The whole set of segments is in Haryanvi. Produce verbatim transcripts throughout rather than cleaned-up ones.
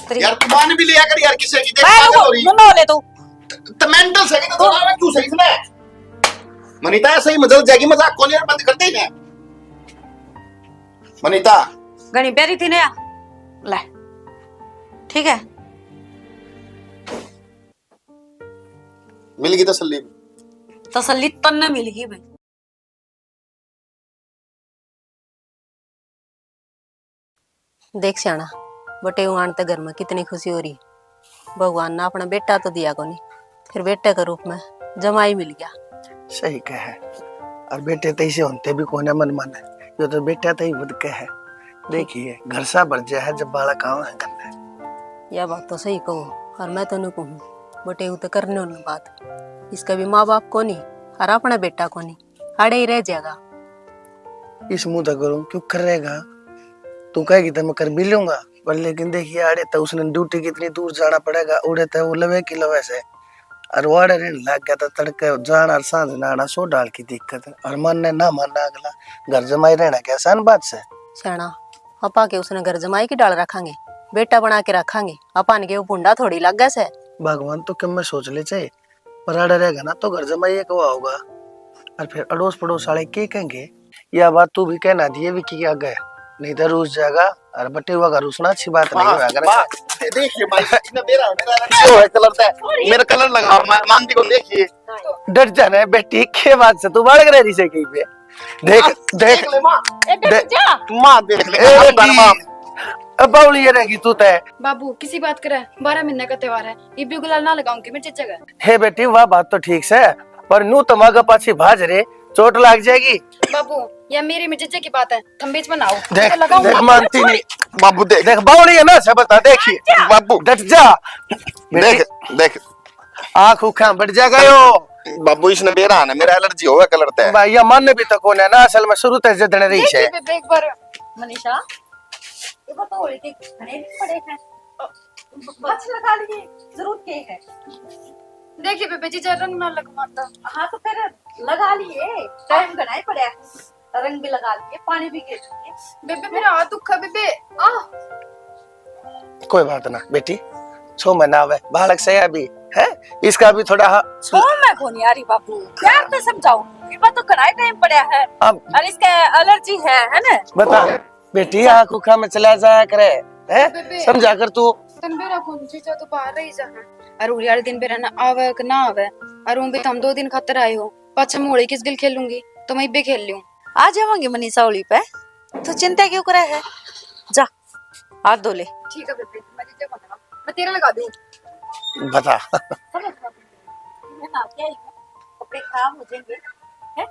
तेरी यार, तू मान भी लिया कर यार, किसी की देख मैं पागल हो रही। नुनो ले तू। त-, त mental सही तो थोड़ा क्यों सही इसने? मनीता, सही मजाक जाएगी, मजाक कौन यार, बंद कर दे इन्हें। मनीता। घणी प्यारी थी ना। ले। ठीक है। मिल गई तसल्ली। तसल्ली तन्ने मिल गई भाई। देख स्याणा, बटेऊ आण ते घर में कितनी खुशी हो रही। भगवान ने अपना बेटा तो दिया कोनी, फिर बेटे के रूप में जमाई मिल गया। सही कहे। और बेटे तो इसे होते भी कोने मन माने, यो तो बेटा तो ही बुद के है। देखिए, घर सा भर जाए है जब बालक आवे हैं घर में। यह बात तो सही कहो, और मैं तो न्यू कहूँ, बटेऊ तो करने होने बात, इसका भी माँ बाप कोनी और अपना बेटा कोनी। आड़े ही रह जाएगा। इस मुंह तक करूं, क्यों कर रहेगा? तू कहेगी तो मैं कर भी लूंगा, पर लेकिन देखिए, आड़े तो उसने ड्यूटी कितनी दूर जाना पड़ेगा, उड़े तो वो लवे की लवे से। और वो आड़े रहने लग गया तो तड़के जान और सांझ नहाना, सो डाल की दिक्कत। और मानने ना मानना अगला, घर जमाई रहना क्या आसान बात से? स्याणा, आपा के उसने घर जमाई की डाल रखांगे, बेटा बना के रखांगे, आपा ने के वो भुंडा थोड़ी लागे से। भगवान तो कम में सोच ले चाहे, पर आड़ा रहेगा ना तो घर जमाई एक हुआ होगा, और फिर अड़ोस पड़ोस वाले के कहेंगे? या बात तू भी कहना दिए विक्की के आगे, नहीं तो रूस जाएगा। और बटेवा का रूसना अच्छी बात नहीं माँ, होया करे। माँ, दे-, देखिए माँ, इसने मेरा, मेरा जो है कलर है, मेरा कलर लगा, माँ, मानती को देखिए। डट जाना है बेटी, के बात से तू बालक रह रही से कहीं पे? देख, माँ, देख, देख ले माँ, ए, डट दे-, जा। माँ देख ले, ए हम बेटी, माँ। अब बावली ये रहेगी तू तय। बाबू, किसी बात करे, बारह महीने का त्योहार है, ये भी गुलाल ना लगाऊंगी मैं जगह। हे बेटी, वह बात तो ठीक से, पर नू तमागा पाछी भाज रे, चोट लाग जाएगी। बाबू, या मेरी में जीजे की बात है, थम बीच में ना आओ। देख, तो लगाऊंगा। देख, मानती नहीं। बाबू, देख। देख, बावली है ना, से बता, देखिए। बाबू। डट जा। देख, बेटी। देख। आँख उखा बढ़ जाएगा यो। बाबू, इसने बेरा है ना, मेरा एलर्जी होगा कलर ते। भाई, या मन भी तो कौन है ना, असल में शुरू ते जदन रही देखिए है। बेबे, एक बार। मनीषा, ये तो होली के घने भी पड़े हैं। बस लगा लिए, जरूरत के है? देखिए बेबे जी, जरा रंग ना लग मारता। हाँ, तो फिर लगा लिए, टाइम घना ही पड़ा है। रंग भी लगा लिए, पानी भी गिर लिए। बेबे, मेरा हाथ दुखा बेबे। आ। कोई बात ना बेटी, छो महीना आवे, बालक से अभी है, इसका भी थोड़ा हा- छो में कोनी आ रही बाबू, प्यार तो समझाओ, ये बात तो घना ही टाइम पड़ा है। अब और इसका एलर्जी है, है ना? बता। बेटी, आँख उखा में चला जाया करे, हैं? बेबे, समझा कर तू। तन बेरा कौन जीजा तो बाहर रही जा है। और उड़ी वाले दिन बेरा ना आवे कि ना आवे। और वो भी तो हम दो दिन खातर आए हो। पाछे मैं होली किस गिल खेलूंगी? तो मैं इब्बे खेल लूं। आ जावांगी मनीषा होली पे। तू चिंता क्यों करे है? जा, हाथ धो ले। ठीक है बेबे, मैं जीजा को लगा, मैं तेरा लगा दूं। बता। समझ गया। मैं ना क्या ही कपड़े खराब हो जाएंगे, हैं?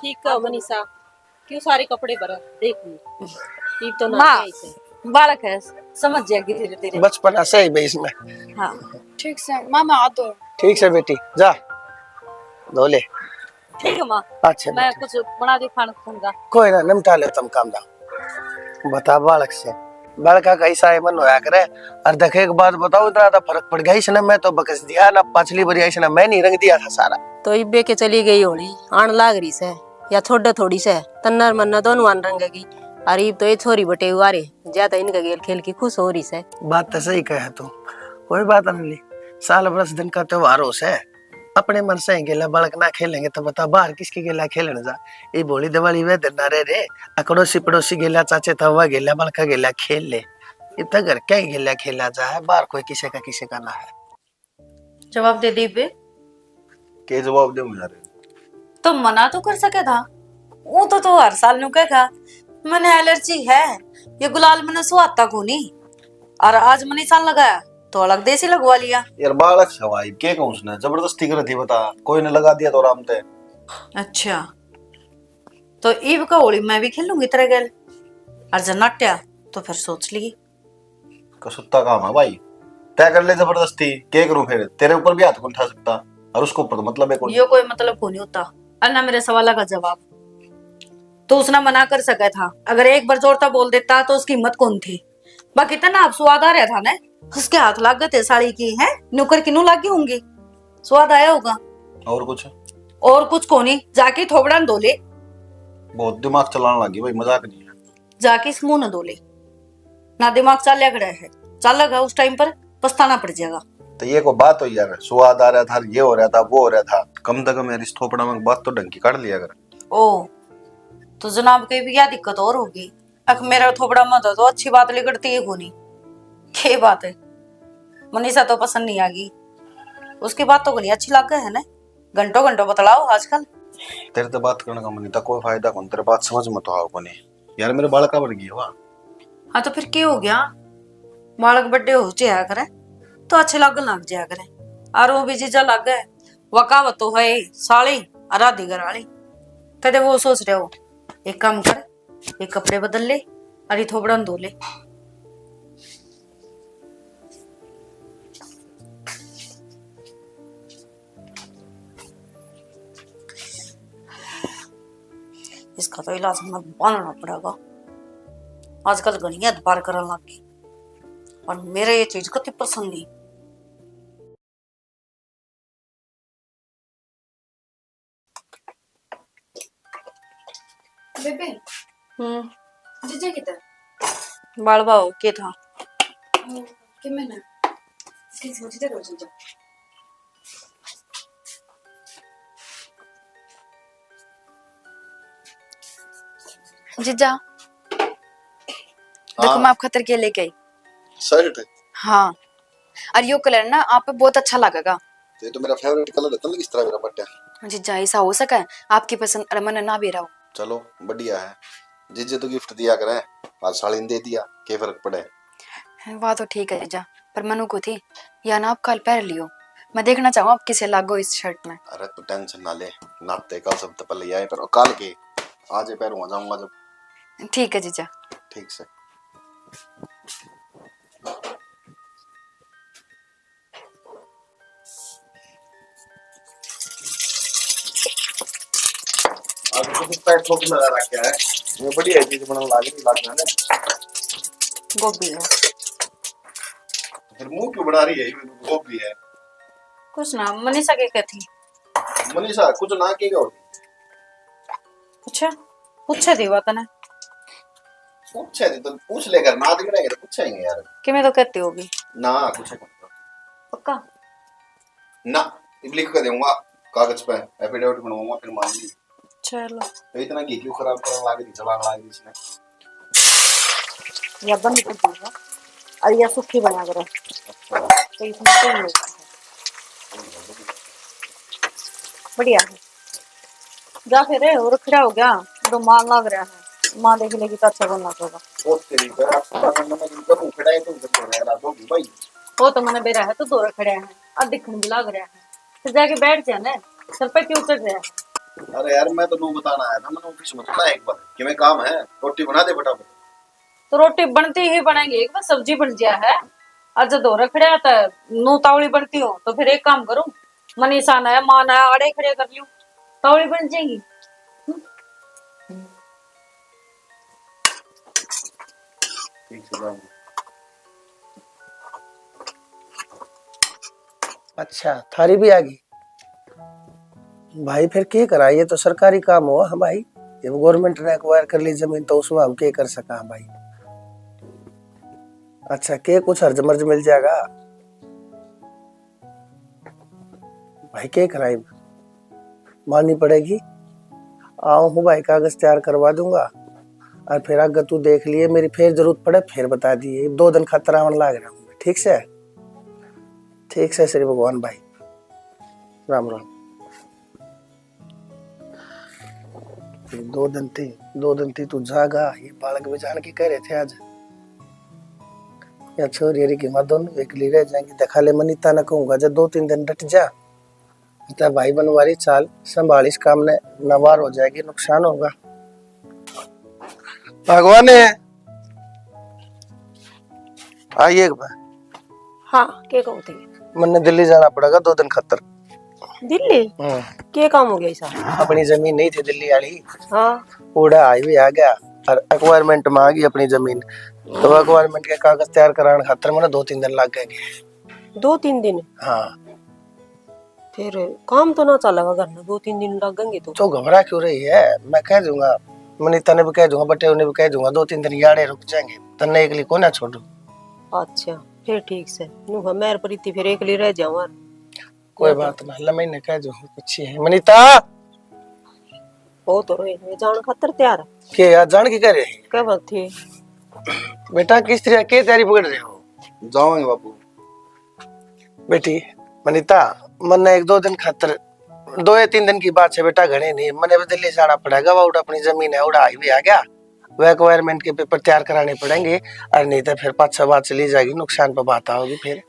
ठीक है मनीषा। क्यों सारे कपड़े भरा? देख ली। ये तो ना माँ, क्या इसे। बालक है, समझ जाएगी धीरे धीरे। बचपना से ही भाई इसमें। हाँ। ठीक से, माँ, मैं आ तो। ठीक से बेटी, जा। धो ले। ठीक है माँ। अच्छा मैं बेटी। कुछ बना के खाना खाऊंगा। कोई ना, निपटा ले तुम काम धाम। बता बालक से। बालका का ऐसा ही मन होया करे। और देख, एक बात बताओ, इतना तो फर्क पड़ गया इसने, मैं तो बकस दिया ना, पिछली बार इसने मैं नहीं रंग दिया था सारा। तो इब्बे के चली गई होली, आन लाग रही से, या छोड़ थोड़ी से, तन्नर मन्ना दोनों आन रंगेगी। और इब तो ये छोरी बटे हुआ रे, ज्यादा इनका गेल खेल की खुश हो रही से। बात तो सही कहे तू, कोई बात नहीं, साल बरस दिन का त्योहार हो से, अपने मन से गेला बालक ना खेलेंगे तो बता बाहर किसके गेला खेलने जा। ये भोली दिवाली वे दिन ना रह रे, अकड़ोसी पड़ोसी गेला, चाचे तावा गेला, बालका गेला खेल ले। इतना घर क्या ही गेला खेला जा है, बाहर कोई किसी का किसी का ना है। जवाब दे दे बे। के जवाब दूं यार? तो मना तो कर सके था। वो तो, तो हर साल न्यू कहे था, "मने एलर्जी है, ये गुलाल मने सुहाता कोनी।" और आज मनीषा ने लगाया तो अलग देसी लगवा लिया। यार बालक से भाई, के कहूं उसने, जबरदस्ती करे थी, बता, कोई ने लगा दिया तो आराम ते। अच्छा, तो ईब का होली मैं भी खेलूंगी तेरे गेल, और जब नाट्या तो फिर सोच ली। कसुत्ता काम है भाई, तय कर ले जबरदस्ती, के करूं फिर, तेरे ऊपर भी हाथ कौन उठा सकता, और उसके ऊपर तो मतलब है कौन। यो कोई मतलब को नहीं होता, और ना मेरे सवाल का जवाब। तो उसने मना कर सका था, अगर एक बार जोरता बोल देता तो उसकी हिम्मत कौन थी। बाकी तना अब स्वाद आ रहा था ना, उसके हाथ लाग गए थे साली की, हैं? नौकर की नू लागी होंगी, स्वाद आया होगा। और कुछ? और कुछ कोनी, जाके थोबड़ा न धो ले। बहुत दिमाग चलाने लगी भाई, मजाक नहीं है। जाके इस मुंह न धो ले, ना दिमाग चाल्या खड़ा है। चालेगा उस टाइम पर पछताना पड़ जाएगा। तो ये को बात हो यार, स्वाद आ रहा था, ये हो रहा था, वो हो रहा था, कम से कम यार इस थोपड़ा में बात तो ढंग की काट लिया कर। ओ, तो जनाब के भी क्या दिक्कत और होगी? अख मेरा थोपड़ा में तो, तो अच्छी बात लिकड़ती ही कोनी। के बात है, मनीषा तो पसंद नहीं आ गई, उसकी बात तो कोनी अच्छी लागे है ना। घंटों घंटों बतलाओ आजकल। तेरे तो बात करने का मन नहीं था, कोई फायदा कौन, तेरे बात समझ में तो आओ कोनी। यार मेरे बालका वर्गी है वा। हाँ तो फिर के हो गया, बालक बड़े हो जाया करे तो अच्छे लागन लग जाया करे। और वो भी जीजा लागे, वकावत तो है साली और आधी घर वाली। कदे वो सोच रहे हो, एक काम कर, ये कपड़े बदल ले और ये थोबड़ा धो ले। इसका तो इलाज हमें बांधना पड़ेगा। आजकल घणी हद पार करन लग गई और मेरे ये चीज कति पसंद नहीं। बेबे। हम्म। जीजा किधर? बालवा हो के था। ओ, के मैंने इसकी समझ दे रोज जा। जीजा, देखो, हाँ। मैं आप खातर के लेके आई। शर्ट? हाँ, और यो कलर ना आप पे बहुत अच्छा लगेगा। तो ये तो मेरा फेवरेट कलर है, तन्ने किस तरह मेरा पट्टा? जीजा, ऐसा हो सके आपकी पसंद और मन ना भी रहो। चलो, बढ़िया है। जीजे तो गिफ्ट दिया करे, आज साली ने दे दिया, के फर्क पड़े? वा तो ठीक है जीजा, पर मनु को थी, या ना आप कल पहन लियो, मैं देखना चाहूँ आप किसे लागो इस शर्ट में। अरे तू टेंशन ना ले, नाते कल सब तो पहले आए, पर कल के आज ही पहनूंगा, जाऊंगा जब। ठीक है जीजा। ठीक से। आज तो कुछ पैर ठोक लगा रखा है। ये बढ़िया चीज बनने लाग रही, लाग रहा है। गोभी है। फिर मुंह क्यों बना रही है? ये गोभी है। कुछ ना, मनीषा के कहती। मनीषा कुछ ना के हो? अच्छा, पूछे थी बात ने। पूछे थी तो पूछ लेकर, ना दिख रहे तो पूछेंगे यार। कि मैं तो कहती होगी। ना, कुछ नहीं। पक्का? ना, इब लिख के दूंगा कागज पे, एफिडेविट बनवाऊंगा, फिर मान ली। चलो। तो इतना घी क्यों खराब करने लाग रही, चलाने लाग रही इसने? या बंद कर दूंगा और या सूखी बना कर। अच्छा। तो इसमें कोई नहीं होता है। बढ़िया है। जा फिर, और खड़ा हो गया, तो मां लाग रहा है, मां देख लेगी तो अच्छा बोलना होगा। ओ तेरी, जरा नमक गरम खड़ा है तो उधर तो रह रहा होगी भाई। वो तो मैंने बेरा है तो दो खड़ा है, अब दिखने भी लाग रहा है। तो जाके बैठ जा ना, सर पे क्यों चढ़ रहा है? अरे यार, मैं तो नू बताना आया था, मैंने ऑफिस में थोड़ा एक बार कि मैं काम है, रोटी बना दे फटाफट। तो रोटी बनती ही बनेगी, एक बार सब्जी बन गया है। और जब धो रखड़िया तो नू तावली बनती हो, तो फिर एक काम करूं, मनीषा ने मां ने आड़े खड़े कर लियो, तावली बन जाएगी। हम्म। ठीक से बन। अच्छा, थारी भी आ गई भाई, फिर के करा, ये तो सरकारी काम हुआ है भाई, ये गवर्नमेंट ने एक्वायर कर ली जमीन, तो उसमें हम के कर सका भाई? अच्छा, के कुछ हर्ज मर्ज मिल जाएगा भाई, के कराई? माननी पड़ेगी। आओ हूँ भाई, कागज तैयार करवा दूंगा और फिर आगे तू देख लिए, मेरी फिर जरूरत पड़े फिर बता दिए, दो दिन खातर आवन लाग रहा हूँ, ठीक से? ठीक से श्री भगवान भाई, राम राम। ये दो दिन थी, दो दिन थी तू जागा, ये बालक भी जान के कह रहे थे आज, या छोरी हरी की माँ दोनों एकली रह जाएंगी। देखा ले, मनीता ने कहूंगा, जब दो तीन दिन डट जा, तो भाई बनवारी चाल संभाल, इस काम ने नवार हो जाएगी, नुकसान होगा। भगवान है, आइए एक बार। हाँ, के कहते हैं? मन्ने दिल्ली जाना पड़ेगा दो दिन खातर। दिल्ली? हम्म। के काम हो गया ऐसा? अपनी जमीन नहीं थी दिल्ली वाली। हाँ। उड़ा हाईवे आ गया और एक्वायरमेंट में आ गई अपनी जमीन। तो एक्वायरमेंट के कागज तैयार कराने खातर मैंने दो तीन दिन लग गए। दो तीन दिन? हाँ। फिर काम तो ना चलेगा घर में, दो तीन दिन लगेंगे तो। तो घबरा क्यों रही है? मैं कह दूंगा, मनीता ने भी कह दूंगा, बटे उन्हें भी कह दूंगा, दो तीन दिन याड़े रुक जाएंगे, तन्ने एकली को ना छोड़ू। अच्छा। फिर ठीक से। नु मेरे प्रीति फिर एकली रह जाऊं। कोई बात ना, ले मैंने कह जो अच्छी है। मनीता, वो तो रोए हुए जान खातर तैयार। के यार, जान की कह रहे हैं? क्या बात थी? बेटा, किस तरह के तैयारी पकड़ रहे हो? जावांगे बाबू। बेटी मनीता, मन्ने एक दो दिन खातर, दो या तीन दिन की बात है बेटा, घणे नहीं, मन्ने भी दिल्ली जाना पड़ेगा। वह उड़ा अपनी जमीन है, उड़ा हाईवे आ गया, वह रिक्वायरमेंट के पेपर तैयार कराने पड़ेंगे, और नहीं तो फिर पाछा बात चली जाएगी, नुकसान पर बात आओगी फिर।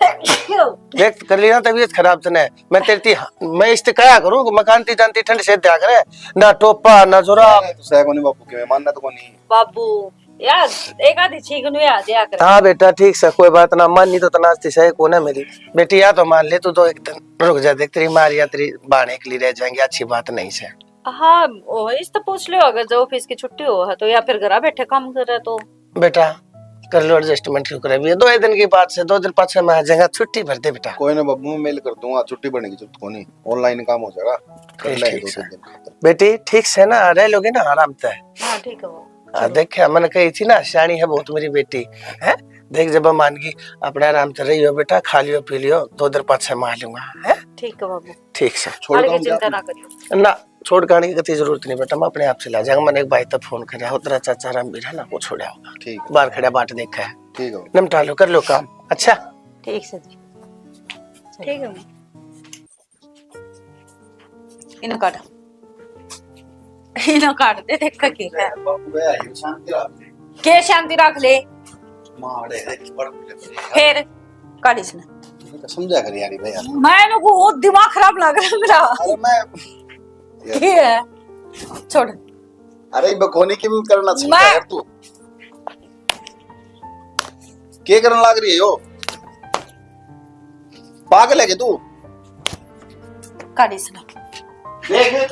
देख, कर ली ना तबीयत खराब तने, मैं तेरे ती, मैं इससे कहा करूँ कि मकान ती जानती ठंड से दिया करे, ना टोपा ना जोरा। तो सह कोनी बापू के, मैं मानना तो कोनी। बाबू, यार, एक आधी छींक नु आ जाया कर। हाँ बेटा, ठीक से, कोई बात ना, माननी तो तनाज थी सही कोने मेरी। बेटी, या तो मान ले तू, तो एक दिन रुक जा, देख तेरी मार या तेरी बाण एकली रह जाएंगी, अच्छी बात नहीं से। हाँ, ओ, इस तो पूछ लियो, अगर जो ऑफिस की छुट्टी हो है तो, या फिर घर बैठे काम कर रहे तो। बेटा, कर लो एडजस्टमेंट, क्यों करे भी है? दो ही दिन की बात से, दो दिन पाछे मैं आ जाएगा, छुट्टी भर दे बेटा। कोई ना बाबू, मैं मेल कर दूंगा, छुट्टी भरने की जरूरत कोनी, ऑनलाइन काम हो जाएगा, कर ठीक, लेंगे ठीक दो से। तीन दिन। बेटी, ठीक से ना रह लोगे ना आराम से? हाँ, ठीक है बाबू। हाँ, चलो। देखे, मैंने कही थी ना, सियाणी है बहुत मेरी बेटी, है? देख, जब मान गई, अपने आराम से रहियो बेटा, खा लियो, पी लियो, दो दिन पाछे मैं आ लूंगा, है? ठीक है बाबू। ठीक से। छोड़ आगे दूंगा चिंता ना करियो। ना, छोड़ के आने की कतई जरूरत नहीं बेटा, मैं अपने आप चला जाऊंगा। मैंने एक भाई तक फोन करया, उधर चाचा रामवीर है ना, वो छोड़ा होगा। ठीक है। बाहर खड़ा बाट देखा है। ठीक है। निपटा लो, कर लो काम। अच्छा। ठीक से जी। ठीक है। इन्हें काट, इन्हें काट दे, देख के है। बापू भाई, शांति रख ले। के शांति रख ले? मारे, देख, बड़ फिर काट इसने। तू तो समझा कर यार, भाई यार। मैं इनको वो दिमाग खराब लग रहा है मेरा। अरे मैं यार। के है? छोड़। अरे बकवानी क्यों करना चाहता मैं है तू? के करन लाग रही है यो? पागल है के तू? काट इसने। देख।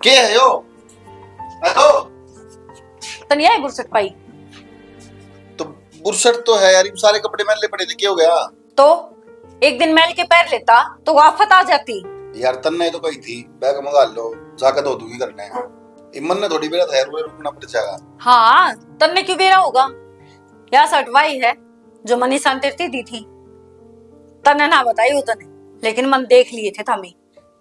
के है यो? मैं तो तनी आई बुरसट पाई। तो बुरसट तो है यार, ये सारे कपड़े मैले पड़े थे, क्या हो गया? तो एक दिन मैल के पैर लेता तो आफत आ जाती। यार तन्ने तो कही थी, बैग मंगा लो, जाके धो दूंगी घर ने। ये मन ने थोड़ी बेरा था यार, वो रुकना पड़ जाएगा। हाँ, तन्ने क्यों बेरा होगा? या शर्ट वाई है जो मनीषा ने तेरे ती दी थी, तन्ने ना बताई उतने, लेकिन मन देख लिए थे थामी।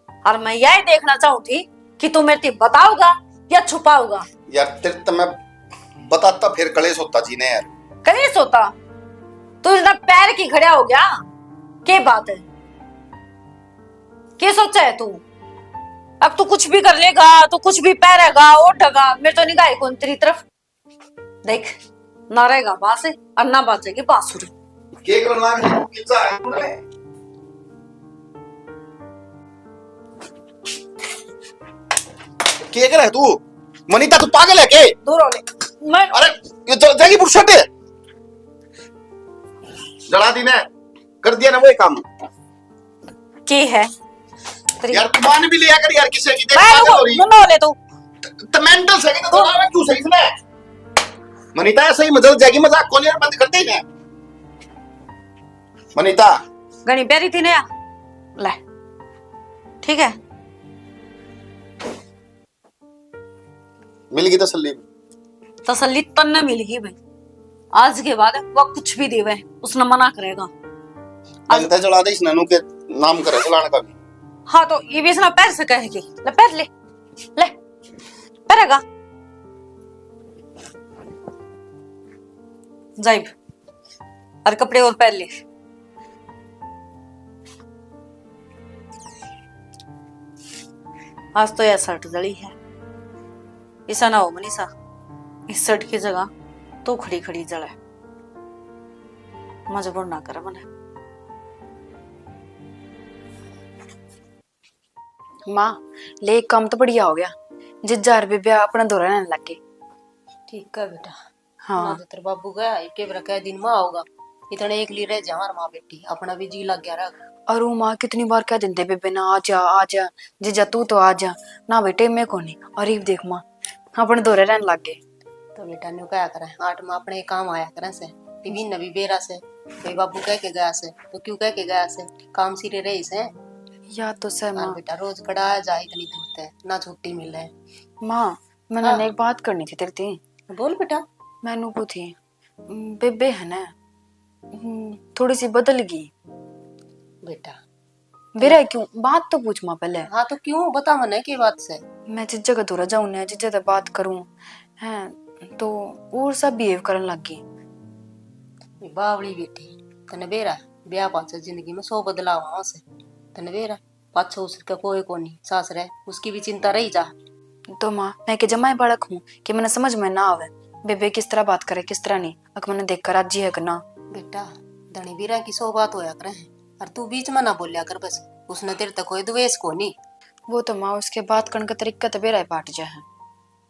और मैं यही देखना चाहूँ थी कि तू मेरे ती बताओगा या छुपाओगा। यार तेरे तो मैं बताता फिर कलेश होता जी ने यार। कलेश होता? तू इतना पैर की खड़ा हो गया, के बात है? के सोचा है तू? अब तू कुछ भी कर लेगा, तू कुछ भी पहरेगा, ओढ़ेगा, मेरे तो निगाह ही कौन तेरी तरफ। देख, ना रहेगा बांस और ना बाजेगी बांसुरी। के करन लाग रही तू? किस्सा है तूने? के करे तू? मनीता, तू पागल है के? दूर हो ले। मैं अरे, ये तो जाएगी बुरसट। जला दी ने, कर दिया ना वही काम। के है? तेरी यार, तू मान भी लिया कर यार, किसे की देख मैं पागल हो रही। नो, नो ले तू। तो मेंटल से कि तो ना क्यों सही इसने? मनीता, ऐसे ही मजाक जाएगी, मजाक को नहीं, बंद कर दे इन्हें। मनीता। घणी प्यारी थी ना, ले, ठीक है। मिल गई तसल्ली? तसल्ली तन्ने मिल गई भाई। आज के बाद वह कुछ भी देवे, उसने मना करेगा। आज तै जला दे इस नैनू के नाम करे जलाने का भी। हाँ, तो ये भी इसने पैर से कहेगी। ले, पैर ले, ले, पैरेगा। जाइब। और कपड़े और पहन ले। आज तो यह शर्ट जली है। इसा ना हो मनीषा, इस शर्ट की जगह तू खड़ी खड़ी जले। मजबूर ना कर मने। माँ, ले एक काम तो बढ़िया हो गया, जीजा और बेबे अपना धोरे रहने लग गए। ठीक है बेटा। हाँ। ना तो तेरे बाबू गया, इके बेरा कै दिन में आओगा, इतने एकली रह जा हमार माँ बेटी, अपना भी जी लग गया रह। और वो माँ कितनी बार कह देंदे बेबे ना, आ जा, आ जा, जीजा तू तो आ जा। ना बेटे, मैं कोनी। और इब देख माँ, अपने धोरे रहने लग गए। तो बेटा न्यू कहा करे, आठ माँ अपने काम आया करे से, टीवी न भी बेरा से, भाई बाबू कह के गया से, तो क्यों कह के गया से, काम सिरे रही से। या तो सै और माँ। बेटा रोज कड़ा आ जा इतनी दूर ते, ना छुट्टी मिले। माँ, मैंने हाँ। एक बात करनी थी तेरे ते। बोल बेटा। मैनू को थी, बेबे है ना, हम्म, थोड़ी सी बदल गई। बेटा। बेरा, क्यों? बात तो पूछ माँ पहले। हाँ, तो क्यों? बता मने, के बात से? मैं जीजा के धोरा जाऊँ ने, जीजा ते बात करूँ, हैं, तो और सब behave करन लग गई। ये बावली बेटी, तने बेरा, ब्याह पाछे जिंदगी में सौ बदलाव आवा से। तने बेरा, पाछो उसके कोई कोनी, सास रह, उसकी भी चिंता रही जा। तो माँ, मैं के जमाई बालक हूँ कि मने समझ में ना आवे, बेबे किस तरह बात करे, किस तरह नहीं, अक मने देख कर राजी है कि ना? बेटा, धनी बीरा की सौ बात होया करे हैं, और तू बीच में ना बोल्या कर बस, उसने तेरे तक कोई द्वेष कोनी। वो तो माँ, उसके बात करने का तरीका तो बेरा ही पाट जा है।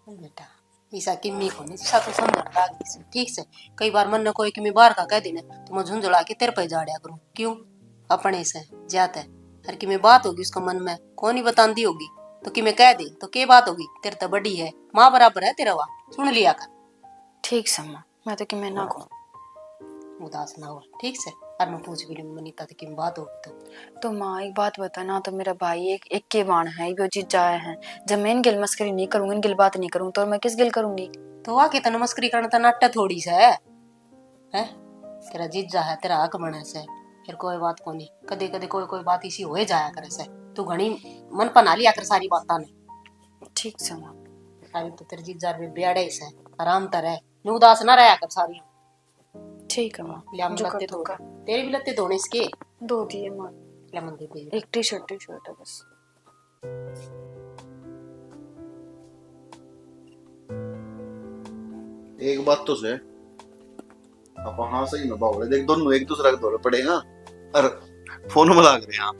बेटा, इसा किमी कोनी, इसा तो समझ लाग गई से, ठीक से। कई बार मन ने कोई किमी बाहर का कह देने, तो मैं झुंझुला के तेरे पे झाड़या करूँ। क्यों? अपने से ज्यादा। हर किमी बात होगी उसका मन में, कोनी बतांदी होगी, तो किमी कह दे, तो के बात होगी, तेरे तो बड़ी है, माँ बराबर है तेरा वा, सुन लिया कर। ठीक से माँ, मैं तो किमी ना कहूँ। उदास ना हो, ठीक से। और मैं पूछ भी लूंगी मनीता तो किमी बात होगी तो। तो माँ, एक बात बता ना, तो मेरा भाई एक, एक के बाण है, यो जीजा आया है, जब मैं इन गिल मस्करी नहीं करूंगी, इन गिल बात नहीं करूँ, तो मैं किस गिल करूंगी? तो वा के तने मस्करी करना तो नाट्य थोड़ी से है, हैं? तेरा जीजा है, तेरा हक बने से, फिर कोई बात कोनी। कदे कदे कोई कोई बात इसी हो जाया करे से, तू घणी मन पर ना लिया कर सारी बातां ने। ठीक से माँ। सारी तो तेरे जीजा रे बेबे आड़े से, आराम तर है, न्यू उदास ना रहा कर सारी। ठीक है माँ, लिया, मैं जो कर लत्ते धो दूंगा। तेरे भी लत्ते धोने इसके। धो दिए माँ। ले, मैं दे दे। एक टी शर्ट, टी शर्ट है बस। एक बात तो से, आप हाँ सही में बावले, देख, दोनों एक दूसरा के धोरे पड़े हैं, और फोन में लाग रहे हैं आप।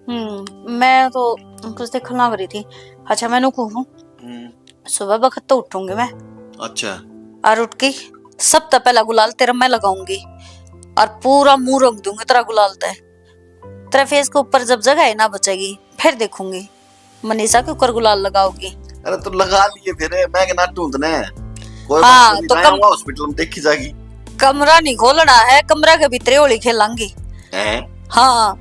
हम्म, मैं तो कुछ देखने लाग रही थी। अच्छा, मैं नु कहूँ, हम्म। सुबह बखत तो उठूंगी मैं। अच्छा। और उठ के सबसे पहला गुलाल तेरा मैं लगाऊंगी और पूरा मुंह रंग दूंगी तेरा गुलाल ते। तेरे फेस के ऊपर जब जगह ही ना बचेगी, फिर देखूंगी मनीषा के ऊपर गुलाल लगाओगी। अरे तो लगा लिए फिर, मैं के नाटू तने। कोई हाँ, बात नहीं, तो मैं कम-, आऊंगा हॉस्पिटल में, देखी जागी। कमरा नहीं खोलना है, कमरा के भीतरे होली खेलांगी। हैं? हाँ।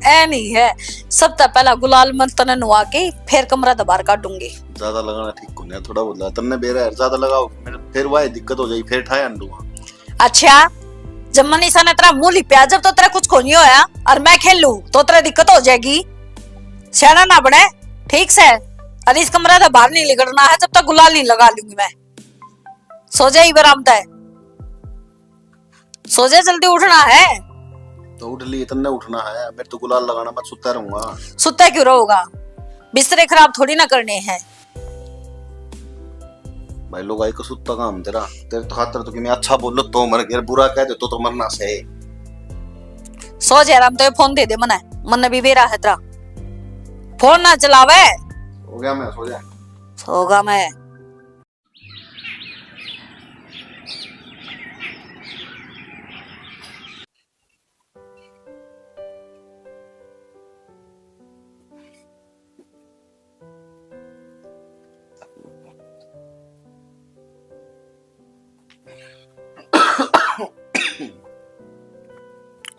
ऐ नहीं है, सबसे पहला गुलाल मैं तने नुआ के फिर कमरा ते बाहर काटूंगी। ज्यादा लगाना ठीक कोनी, थोड़ा बहुत लगा। तन्ने बेरा है, ज्यादा लगाओ, मेरे फिर वही दिक्कत हो जाएगी, फिर ठाए अंडूंगा। अच्छा, जब मनीषा ने तेरा मुंह लिपया, जब तो तेरा कुछ कोनी होया, और मैं खेलूं, तो तेरा दिक्कत हो जाएगी। सियाना ना बने, ठीक से? और इस कमरा से बाहर नहीं निकलना है, जब तक गुलाल नहीं लगा लूंगी मैं। सो जा इब आराम तै। सो जा, जल्दी उठना है। तो उठ ली, तन्ने उठना है, मेरे तो गुलाल लगाना, मैं सुता रहूंगा। सुता क्यों रहोगा? बिस्तरे खराब थोड़ी ना करने हैं। भाई लोग, आई को सुता काम तेरा, तेरे तो खातर तो कि मैं अच्छा बोलो तो मर गया, बुरा कह दे तो, तो मरना से। सो जा आराम तै, फोन दे दे मने, मन्ने भी बेरा है तेरा। फोन ना चलावे। हो गया मैं, सो जा। सोगा मैं।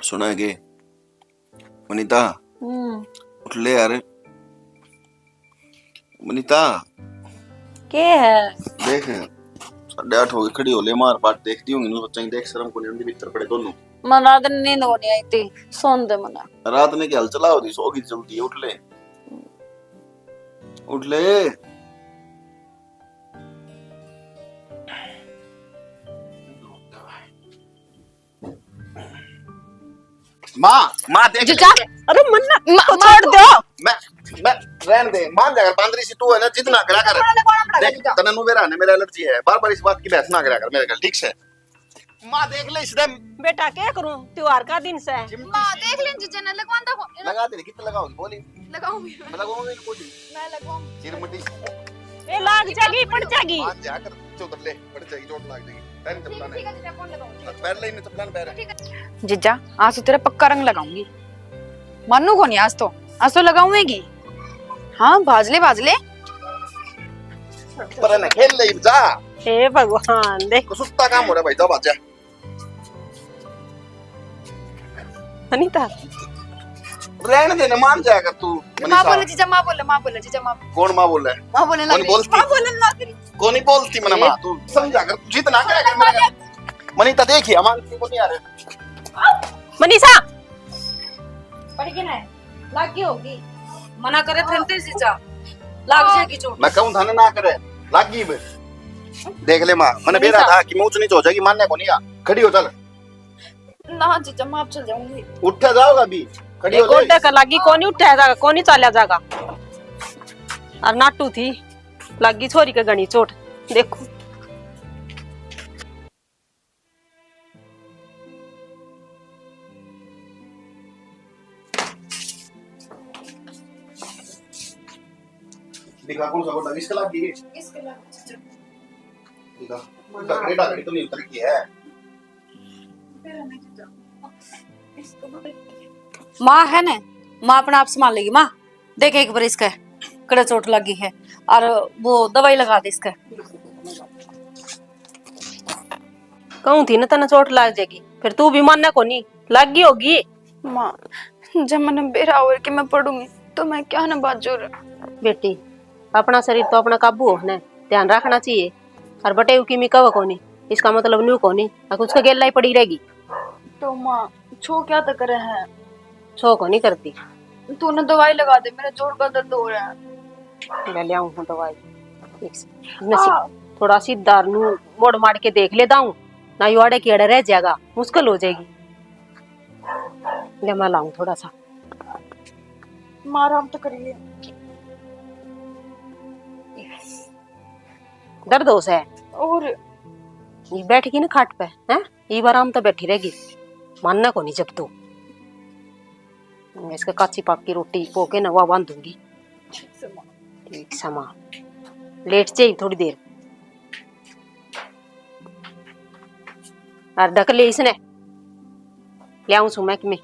सुना है के? वनिता, हम्म। उठ ले यार। वनिता। के है? देख, साढ़े आठ हो गए, खड़ी हो ले, मार बाट देख दी होंगी, नु सोचा देख, शर्म को नहीं आंदी, भीतर पड़े दोनों। मन रात ने नींद को नहीं आई थी, सोन दे मना। रात ने क्या हाल चला होती, सो की चलती है, उठ ले। उठ ले। माँ, माँ, देख जीजा, ले। अरे मन्ना, माँ, तो माँ, छोड़ दो। मैं, मैं, रहने दे, मान जा, अगर बांदरी सी तू है ना, जिद ना करा कर। थोड़ा लगवाना पड़ेगा देख, जीजा। तने नु बेरा ने मेरा एलर्जी है, बार-बार इस बात की बहस ना करा कर मेरे गल, ठीक से? माँ, देख ले इस दिन। बेटा, क्या करूँ, त्योहार का दिन से। माँ, देख ले जीजा ने लगवान दो। लगा दे, कितना लगाओगी, बोली। लगाऊंगी। मैं लगाऊंगी, बोली। मैं लगाऊंगी। चिरमटी। ए, लाग जाएगी, पड़ जाएगी। मान जा कर, चौधर ले, पड़ जाएगी, चोट लाग जाएगी। पहन चप्पलां ने। ठीक है, ठीक है, कौन लगाऊंगी? पहन ले इन्हें चप्पलां ने पहन। ठीक है। जीजा, आज तो तेरा पक्का रंग लगाऊंगी। मानू कोनी आज तो, आज तो लगाऊंगी। हाँ, भाज ले, भाज ले। पर ना खेल ले जा। हे भगवान, देख। को सुत्ता काम हो रहा भाई, जा भाज जा। अनिता। रहने दे ना, मान जाया कर तू, माँ मनीषा। बोले जीजा, माँ बोले, माँ बोले जीजा, माँ। कौन माँ बोले? माँ बोले कौन लग रही। बोलती? माँ बोले लग रही। कौन नहीं बोलती मना ए? माँ, तू समझा कर, तू जिद ना करा कर मेरे। मनीता, देखिए, मांगती को नहीं आ रहे। मनीषा, पड़ गई ना, लाग गई होगी। मना करे थे तेरी जीजा, लाग जाएगी चोट। मैं कहूँ था ना, ना करे, लाग गई बे। देख ले माँ, मैंने बेरा था कि मैं ऊंच नीच हो जाएगी, मानने को नहीं आ। खड़ी हो, चल। ना जीजा, मैं आप चल जाऊंगी। उठा जाओगा अभी, खड़ी हो एक गोड्डे जाएगी। का लागी, कोनी उठा जाएगा, कोनी चाल्या जाएगा। और नाटू थी, लागी छोरी के घणी चोट। देखो। दिखा कौन सा गोटा, इसके लाग गई? इसके लाग गई, जीजा। दिखा। कोई डगड़ी, डगड़ी तो नहीं उतर की है। माँ है ना, माँ अपना आप संभाल लेगी। माँ, देख एक बार इसके कड़े चोट लगी है, और वो दवाई लगा दे इसके। कहूँ थी ना तने चोट लाग जाएगी, फिर तू भी मानना कोनी, लाग गई होगी। माँ, जब मैंने बेरा और के मैं पड़ूंगी तो मैं क्या ना बाजू रे। बेटी, अपना शरीर तो अपना काबू हो ने, ध्यान रखना चाहिए। और बटे की मी कहो कोनी, इसका मतलब न्यू कोनी, अक उसका गेला ही पड़ी रहेगी। तो माँ, छो क्या तो करे है? छो कोनी करती। तूने दवाई लगा दे, मेरा जोड़ का दर्द हो रहा है। ले, ले आऊं हूँ दवाई। एक से, इसमें से आ। थोड़ा सीधा नू मोड़ मार के देख लेता हूँ, ना यो आड़े की आड़े रह जाएगा, मुश्किल हो जाएगी। ले, मैं लाऊं थोड़ा सा। माँ, आराम तो करिए। दर्द हो से? और ये बैठ गई ना खाट पे, हैं? ये आराम तो बैठी रहेगी, मानना कोनी जब तू। इसके काची पाकी रोटी पो के ना वा बांधूंगी। ठीक से माँ। ठीक से माँ। लेट जाई थोड़ी देर। और ढक ले इसने। ले आऊं सु मैं कि मैं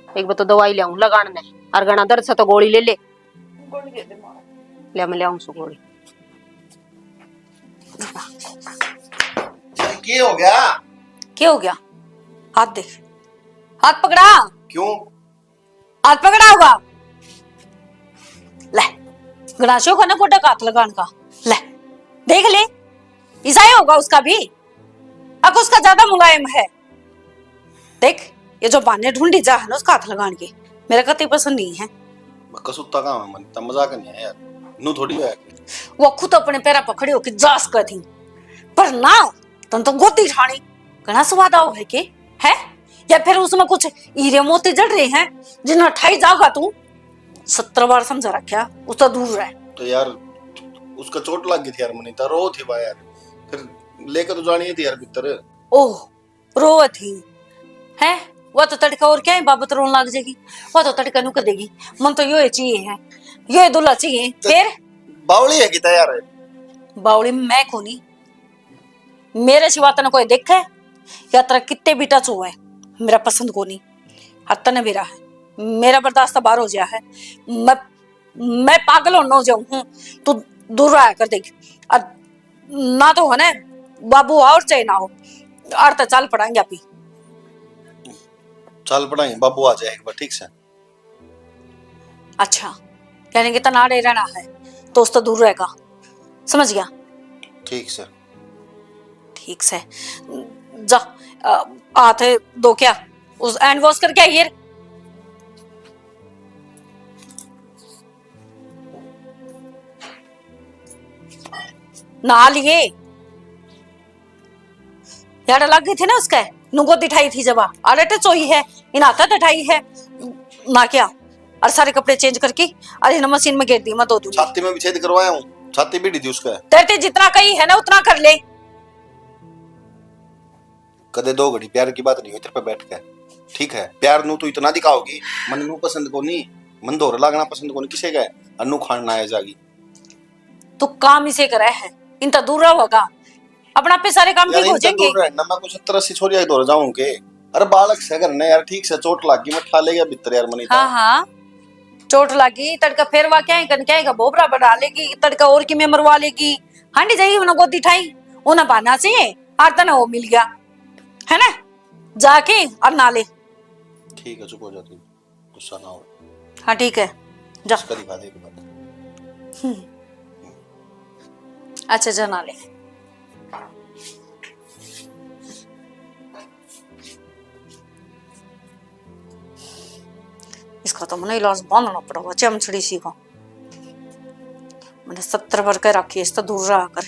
एक बार तो दवाई ले आऊं लगान ने। और घना दर्द से तो गोली ले ले। गोली दे दे माँ। ले, मैं ले आऊं सु गोली। के हो गया? के हो गया? हाथ देख, हाथ पकड़ा। क्यों? हाथ पकड़ा होगा। ले, गणाशो को ना गोटा का हाथ लगान का। ले, देख ले, ऐसा ही होगा उसका भी। अब उसका ज्यादा मुलायम है। देख, ये जो बहाने ढूंढी जा है ना उसका हाथ लगान के, मेरा कतई पसंद नहीं है। मैं कसूता का मैं, मजाक नहीं है यार, नू थोड़ी है। वो खुद अपने पैरा पर खड़ी होके जा सकै थी, पर ना, तन तो गोदी ठानी, घना स्वाद आओ है के, है? या फिर उसमें कुछ हीरे मोती जड़ रहे हैं, जिन्हें ठाई जागा तू? सत्तर बार समझा रखा, उसका दूर रह। तो यार, उसका चोट लग गई थी यार, मनीता रो थी बा यार, फिर लेकर तो जानी थी यार भीतर। ओह, रोवत ही है, वह तो तड़का और क्या ही बाबत रोन लाग जाएगी, वह तो तड़का नु कह देगी, मन तो यो ही चाहिए है, यो ही दूल्हा चाहिए। तो फिर बावली है किता यार? बावली मैं कोनी, मेरे सिवा तने कोई देखे? या तेरा कितने भी टच हुआ है, मेरा पसंद कोनी। और तने बेरा है, मेरा बर्दाश्त बाहर हो गया है। मैं, मैं पागल होना हो जाऊं हूँ, तू दूर रहा कर देख। और ना तो है ना, बाबू और चाहे ना हो, और तो चल पड़ांगे आप ही। चल पड़ांगे, बाबू आ जाए एक बार, ठीक से। अच्छा, यानी कि तनाड़े रहना है, तो उससे दूर रहेगा, समझ गया? ठीक से। ठीक से। जा, अ, हाथ धो क्या, उस हैंड वॉश करके आइए। नहा लिए। यार लग गई थी ना उसके, नु गोदी ठाई थी जब, अरे तो चोई है, इन हाथा तो ठाई है ना क्या? और सारे कपड़े चेंज करके, अरे ना मशीन में गेर दी, मैं धो दूंगी। छाती में भी छेद करवाया हूँ, छाती भी दी उसके। तेरे ते जितना कही है ना उतना कर ले। कदे दो घड़ी प्यार की बात नहीं हुई तेरे पे बैठ के, ठीक है? प्यार नू तू इतना दिखाओगी, मन नू पसंद को नहीं, मन धोर लागना पसंद को नहीं किसे का, अनु खान ना आ जागी। तू काम इसे करे है, इन तो दूर रहोगा, अपना पे सारे काम यार, ठीक हो इनका जाएंगे। दूर रहना, मैं कुछ सत्तर अस्सी छोरिया के दौर जाऊं के? अरे बालक से घर ने यार, ठीक से चोट लाग गई, मैं ठा ले गया भीतर यार, मनी हाँ, हाँ, चोट लागी, तड़का फेर वा क्या ही कन, क्या ही का बोबरा बढ़ा लेगी, तड़का और की मैं मरवा लेगी। हांडी जाइए, उन्हें गोदी ठाई, उन्हें बहाना से आर तने वो मिल गया, है ना? जाके और ना ले। ठीक है, चुप हो जा तू, गुस्सा ना हो। हाँ, ठीक है, जा। इसका दिखा दे एक बार। हम्म। अच्छा, जा ना ले। इसका तो मने इलाज बांधना पड़ेगा, चमचड़ी सी का। मैंने सत्तर बार कह रखी है, इससे दूर रहा कर,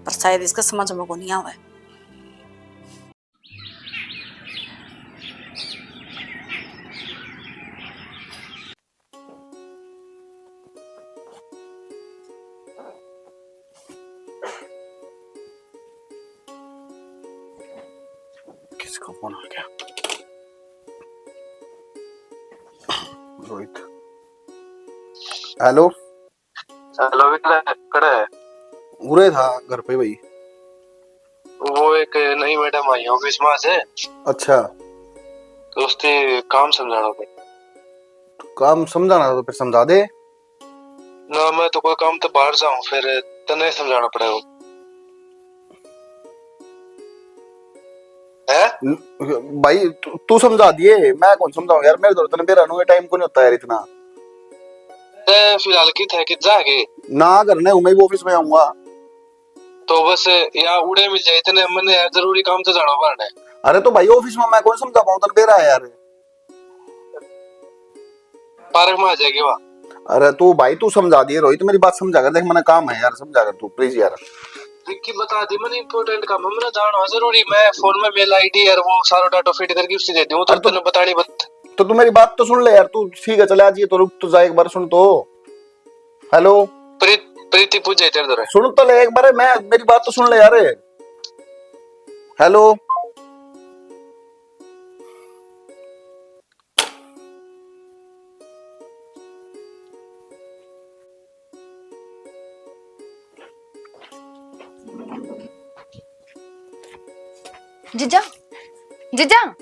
पर शायद इसका समझ में को नहीं आवे। किसका फोन आ गया? रोहित। हेलो। हेलो, विकले, कड़े है? उरे था घर पे भाई। वो एक नई मैडम आई ऑफिस में आज। अच्छा। तो उससे काम समझाना था। काम समझाना था तो फिर समझा दे। ना, मैं तो कोई काम तो बाहर जाऊं, फिर तने समझाना पड़ेगा। हैं? न-, भाई, तू, तू समझा दिए, मैं कौन समझाऊं यार, मेरे तो इतना बेरा नु टाइम को नहीं होता यार इतना। ए, फिलहाल की थे कि जाके? ना, घर ने हूँ, मैं भी ऑफिस में आऊंगा। तो बस या उड़े मिल जाए इतने, मन्ने यार जरूरी काम तो जाना बाहर है। अरे तो भाई, ऑफिस में मैं कौन समझा पाऊँ, तन बेरा है यार। पार्क में आ जाएगी वहाँ। अरे तू भाई, तू समझा दिए रोहित, मेरी बात समझा कर, देख, मैंने काम है यार, समझा कर तू प्लीज यार। विक्की बता दी, मैंने इंपॉर्टेंट काम है, मेरा जाना जरूरी, मैं फोन में मेल आईडी और वो सारा डाटा फीड करके उससे दे दूँ, तो अरे तो तन्ने बतानी बत- तो तू मेरी बात तो सुन ले यार, तू ठीक है, चले आ जाइए, तो रुक तो जा, एक बार सुन तो। हेलो। प्रीत, प्रीति पूछ जाए तेरे तरह। सुन तो ले एक बार, मैं, मेरी बात तो सुन ले यार। हेलो। जीजा, जीजा,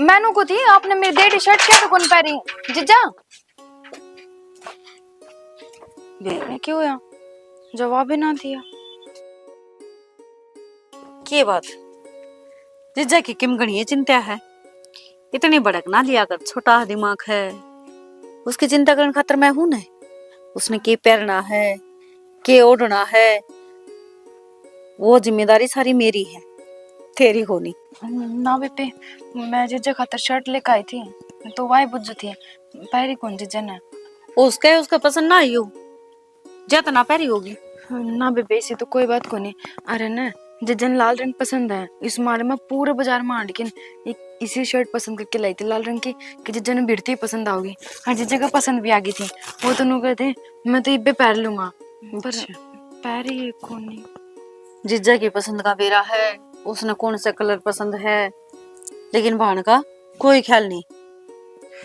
मैनू को थी, आपने मेरी डेडी शर्ट क्या तो कौन पहरी? जीजा, बेबे क्यों होया? जवाब ही ना दिया। के बात? जीजा की किम घणी चिंता है, इतनी भड़क ना लिया कर, छोटा दिमाग है। उसकी चिंता करने खातर मैं हूं ना। उसने के पहनना है, के ओढ़ना है, वो जिम्मेदारी सारी मेरी है, तेरी कोनी। ना बेबे, मैं जीजा खातर शर्ट लेकर आई थी, तो वाई बुझ थी, पहरी कौन जीजा ने। उसका, उसका पसंद ना आई हो, जा तो ना पहरी होगी। ना बेबे, ऐसी तो कोई बात कोनी। अरे ना, जीजा ने लाल रंग पसंद है, इस मारे मैं पूरे बाजार में हांड के इ-, इसी शर्ट पसंद करके लाई थी लाल रंग की, कि जीजा ने भिड़ती ही पसंद आओगी। और जीजा का पसंद भी आ गई थी, वो तो नू कहते, मैं तो इब्बे पहन लूंगा, पर अच्छा। पहरी कोनी। जीजा की पसंद का बेरा है, उसने कौन सा कलर पसंद है, लेकिन भाण का कोई ख्याल नहीं।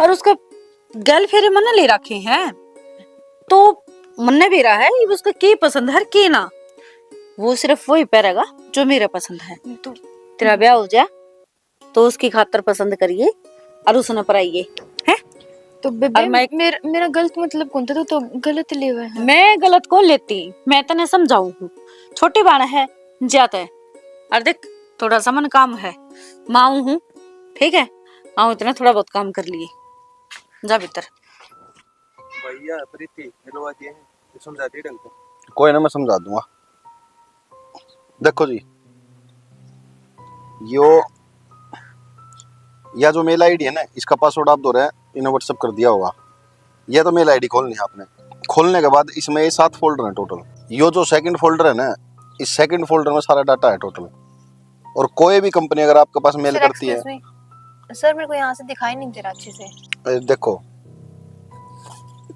और उसका गल फेरे मन्ने ले रखे हैं, तो मन्ने बेरा है ये उसका के पसंद है, के ना। वो सिर्फ वही पहरेगा जो मेरा पसंद है। तो तेरा ब्याह हो जा, तो उसकी खातर पसंद करिए और उसने पराइए, हैं? तो बेबे, और मैं मेरा, मेरा गलत मतलब कौन था, तू तो गलत लेवे है। मैं गलत कौन लेती, मैं तने समझाऊं हूँ, छोटी बाण है, ज्यादा है। और देख, थोड़ा सा मन काम है, मैं आऊं हूँ, ठीक है, आऊं, इतना थोड़ा बहुत काम कर लिए, जा भीतर। भैया, प्रीति मिलवा दिए हैं, ये समझा दिए ढंग से। कोई ना, मैं समझा दूंगा। देखो जी, यो, या जो मेल आईडी है ना, इसका पासवर्ड आप दो रहे, इन्हें WhatsApp कर दिया होगा। ये तो मेल आईडी खोलनी है आपने। खोलने के बाद इसमें ये सात फोल्डर हैं टोटल। यो जो सेकंड फोल्डर है ना, इस सेकंड फोल्डर में सारा डाटा है टोटल। और कोई भी कंपनी अगर आपके पास मेल सर, करती है, excuse me, सर, मेरे को यहाँ से दिखाई नहीं दे रहा अच्छे से। ए, देखो,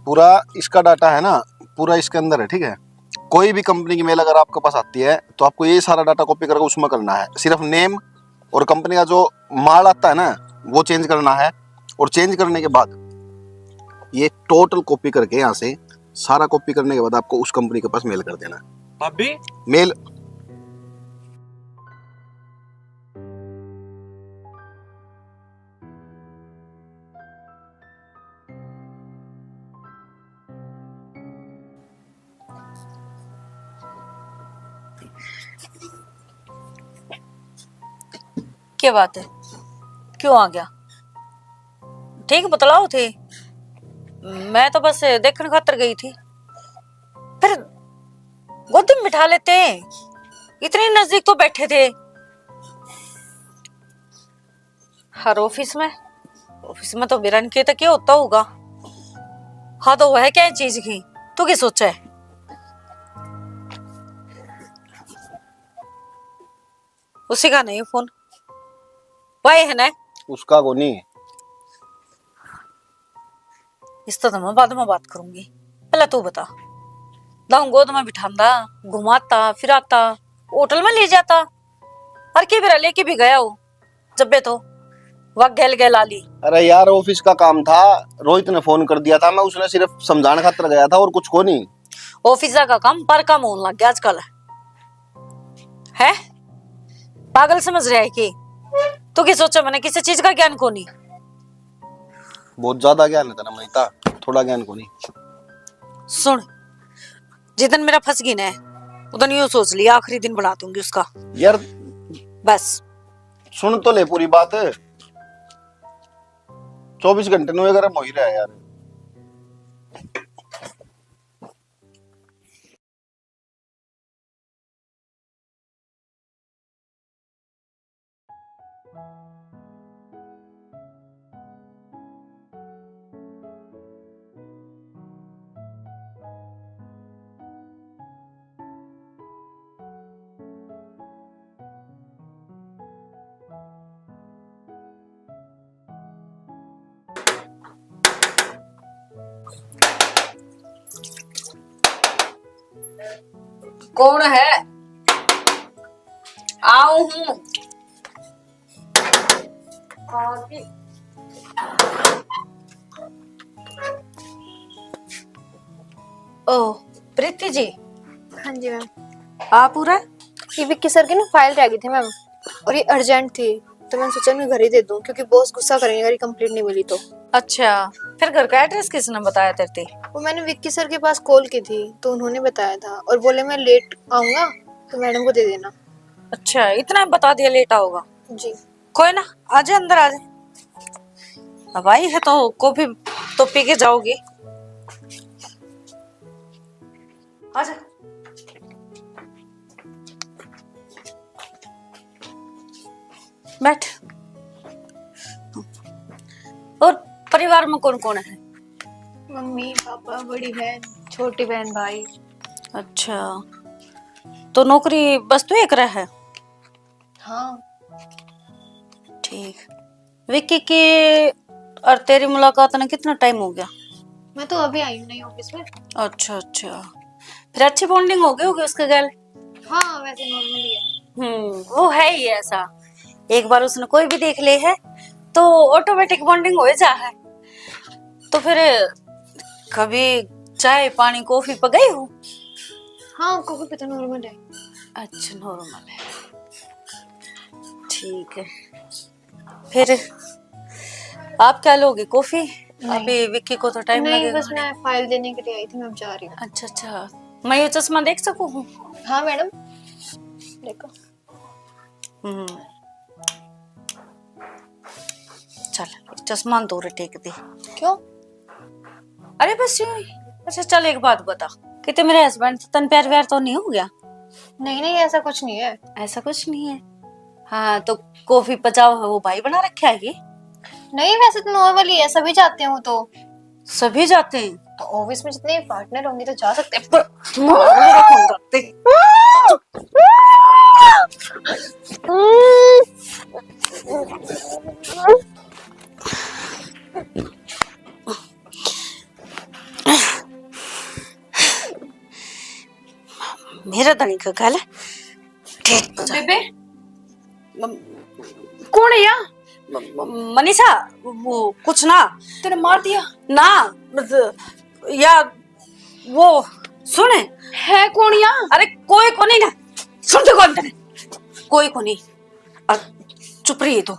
पूरा इसका डाटा है ना, पूरा इसके अंदर है, ठीक है। कोई भी कंपनी की मेल अगर आपके पास आती है, तो आपको ये सारा डाटा कॉपी करके उसमें करना है। सिर्फ नेम और कंपनी का जो माल आता है ना, वो चेंज करना है। और चेंज करने के बाद ये टोटल कॉपी करके, यहाँ से सारा कॉपी करने के बाद आपको उस कंपनी के पास मेल कर देना है। भाभी? मेल। क्या बात है, क्यों आ गया? ठीक बतलाओ थे, मैं तो बस देखने खातर गई थी, फिर गोदी में बिठा लेते, इतने नजदीक तो बैठे थे। हर ऑफिस में, ऑफिस में तो बिरन के तो क्या होता होगा? हाँ, तो वह क्या चीज की, तू क्या सोचा है? उसी का नहीं फोन, वही है ना? उसका को नहीं। इस तो मैं बाद में बात करूंगी, पहले तू बता। दाऊ गोद में बिठांदा, घुमाता फिराता, होटल में ले जाता, और के बेरा लेके भी गया हो, जब्बे तो वह गैल गैल आली। अरे यार, ऑफिस का काम था, रोहित ने फोन कर दिया था, मैं उसने सिर्फ समझाने खातर गया था और कुछ को नहीं। ऑफिस का काम पर काम होने लग गया आजकल। है, पागल समझ रहा है कि? तू क्या सोचा, मैंने किसी चीज का ज्ञान को नहीं? बहुत ज्यादा ज्ञान है तेरा मनीता, थोड़ा ज्ञान को नहीं। सुन, जिदन मेरा फंस गई ना, उदन यो सोच लिया आखिरी दिन बना दूंगी उसका। यार, बस। सुन तो ले पूरी बात। चौबीस घंटे नु गर्म हो ही रहा है यार। कौन है? आऊ हूँ। ओ, प्रीति जी। हाँ जी मैम। आप पूरा? ये विक्की सर की ना फाइल रह गई थी मैम, और ये अर्जेंट थी, तो मैंने सोचा मैं घर ही दे दूं, क्योंकि बॉस गुस्सा करेंगे अगर ये कंप्लीट नहीं मिली तो। अच्छा, फिर घर का एड्रेस किसने बताया तेरे ते? वो मैंने विक्की सर के पास कॉल की थी, तो उन्होंने बताया था और बोले मैं लेट आऊंगा तो मैडम को दे देना। अच्छा, इतना बता दिया लेट आओगा? जी। कोई ना, आजा अंदर आजा। अब आई है तो कॉफी तो पी के जाओगी। आजा, बैठ। और परिवार में कौन कौन है? मम्मी, पापा, बड़ी बहन, छोटी बहन, भाई। अच्छा, तो नौकरी बस तू एक रह है? हाँ। ठीक। विक्की की और तेरी मुलाकात ने कितना टाइम हो गया? मैं तो अभी आई हूँ नई ऑफिस में। अच्छा, अच्छा। फिर अच्छी बॉन्डिंग हो गई होगी उसके गैल? हाँ, वैसे नॉर्मल ही है। हम्म, वो है ही ऐसा, एक बार उसने कोई भी देख ले है तो ऑटोमेटिक बॉन्डिंग हो ही जा है। तो फिर कभी चाय पानी कॉफी पे गई हो? हाँ, कॉफी पे तो नॉर्मल है। अच्छा, नॉर्मल है, ठीक है। फिर आप क्या लोगे, कॉफी? नहीं। अभी विक्की को तो टाइम नहीं, लगेगा। बस मैं फाइल देने के लिए आई थी, मैं अब जा रही हूँ। अच्छा, अच्छा, मैं ये चश्मा देख सकूँ हूँ? हाँ मैडम, देखो। हम्म, चल, चश्मा दूर टेक दे। क्यों? अरे बस यूं ही। अच्छा चल, एक बात बता, किते मेरे हस्बैंड से तन प्यार व्यार तो नहीं हो गया? नहीं नहीं, ऐसा कुछ नहीं है। ऐसा कुछ नहीं है? हाँ, तो कॉफी पचाओ है, वो भाई बना रखा है ये? नहीं, वैसे तो नॉर्मल ही है, सभी जाते हैं वो तो। सभी जाते हैं? तो ऑफिस में जितने पार्टनर होंगे तो जा सकते हैं, पर हमारा मेरा कौन जाते? मेरा धनी का गल ठीक हो जा। बेबे, म-, कौन है या? म-, म-, मनीषा, वो कुछ ना। तूने मार दिया? ना, बस, या, वो, सुन। है कौन या? अरे, कोई कोनी ना। सुन तो कौन तने? कोई कोनी। और चुप रही तू।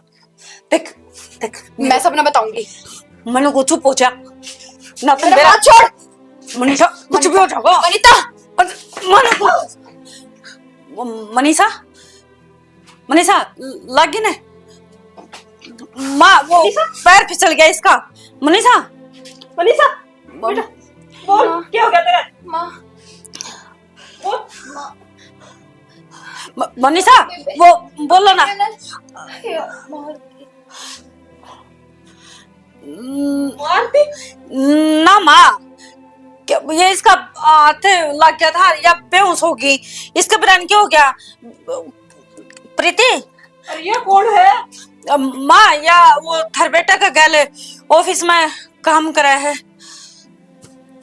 देख, देख, मैं सब ना बताऊंगी। मनु को चुप हो जा। ना तो मेरा मेरा हाथ छोड़। मनीषा, कुछ भी हो जाएगा। वनिता। मनु को, मनीषा, मनीषा, लागी ने? माँ, वो मनीषा? पैर फिसल गया इसका। मनीषा। मनीषा, मम- बेटा, बोल, माँ। क्या हो गया तेरा? माँ। बोल। माँ। म-, मनीषा, वो बोलो ना। मार दी। ना माँ, क्या ये इसका हाथ लग गया था या बेहोश होगी, इसके पता नहीं क्या हो गया। प्रीति। अरे ये कौन है? अ, माँ, या वो थारे बेटा का गैल ऑफिस में काम करा है।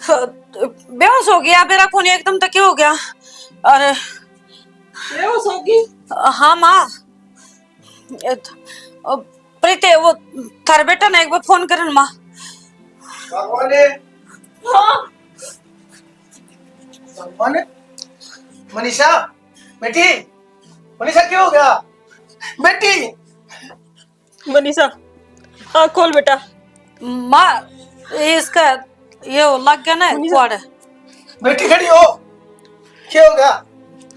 बेहोश हो गया, बेरा कोनी एकदम तो क्या हो गया? अरे बेहोश होगी? हाँ माँ। ए, अ, प्रीति, वो थारे बेटा ने एक बार फोन करन माँ। भगवान है। हाँ। भगवान है। मनीषा, बेटी, मनीषा, क्या हो गया बेटी? मनीषा, आँख खोल बेटा। माँ, इसका ये लग गया ना मनीषा। कुआड़। बेटी, खड़ी हो। क्या हो गया?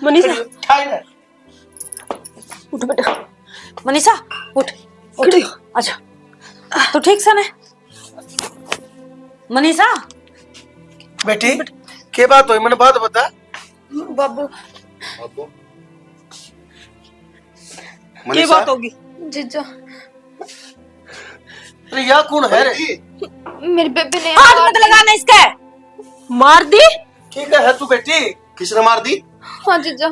मनीषा। खड़ी हो, ठाई ना। उठ बेटा। मनीषा, उठ, उठ। खड़ी हो। अच्छा, तू ठीक से ना? मनीषा। बेटी, के बात हुई? मैंने बात बता। बाबू। बाबू। के मनीषा? बात होगी? जीजा। अरे, या कौन है रे? मेरी बेबे ने हाथ मत लगाना इसके। मार दी? ठीक है तू बेटी। किसने मार दी? हाँ जीजा,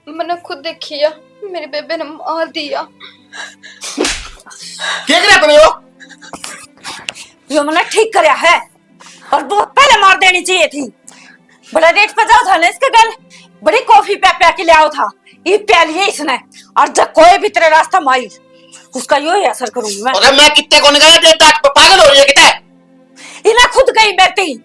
मैंने खुद देखी है, मेरी बेबे ने मार दिया। क्या करे तूने यो? यो मैंने ठीक करया है। और बहुत पहले मार देनी चाहिए थी। बड़ा डेट पे जाओ था ना इसके गल, बड़ी कॉफी प्या प्या के ले आओ था, ये प्या लिए इसने। और जब कोई भी तेरे रास्ता में आई, उसका यो ही असर करूंगी मैं। अरे मैं कितने को नहीं गया डेट पे, पागल हो रही है कितने? इन्हें खुद गई बेटी,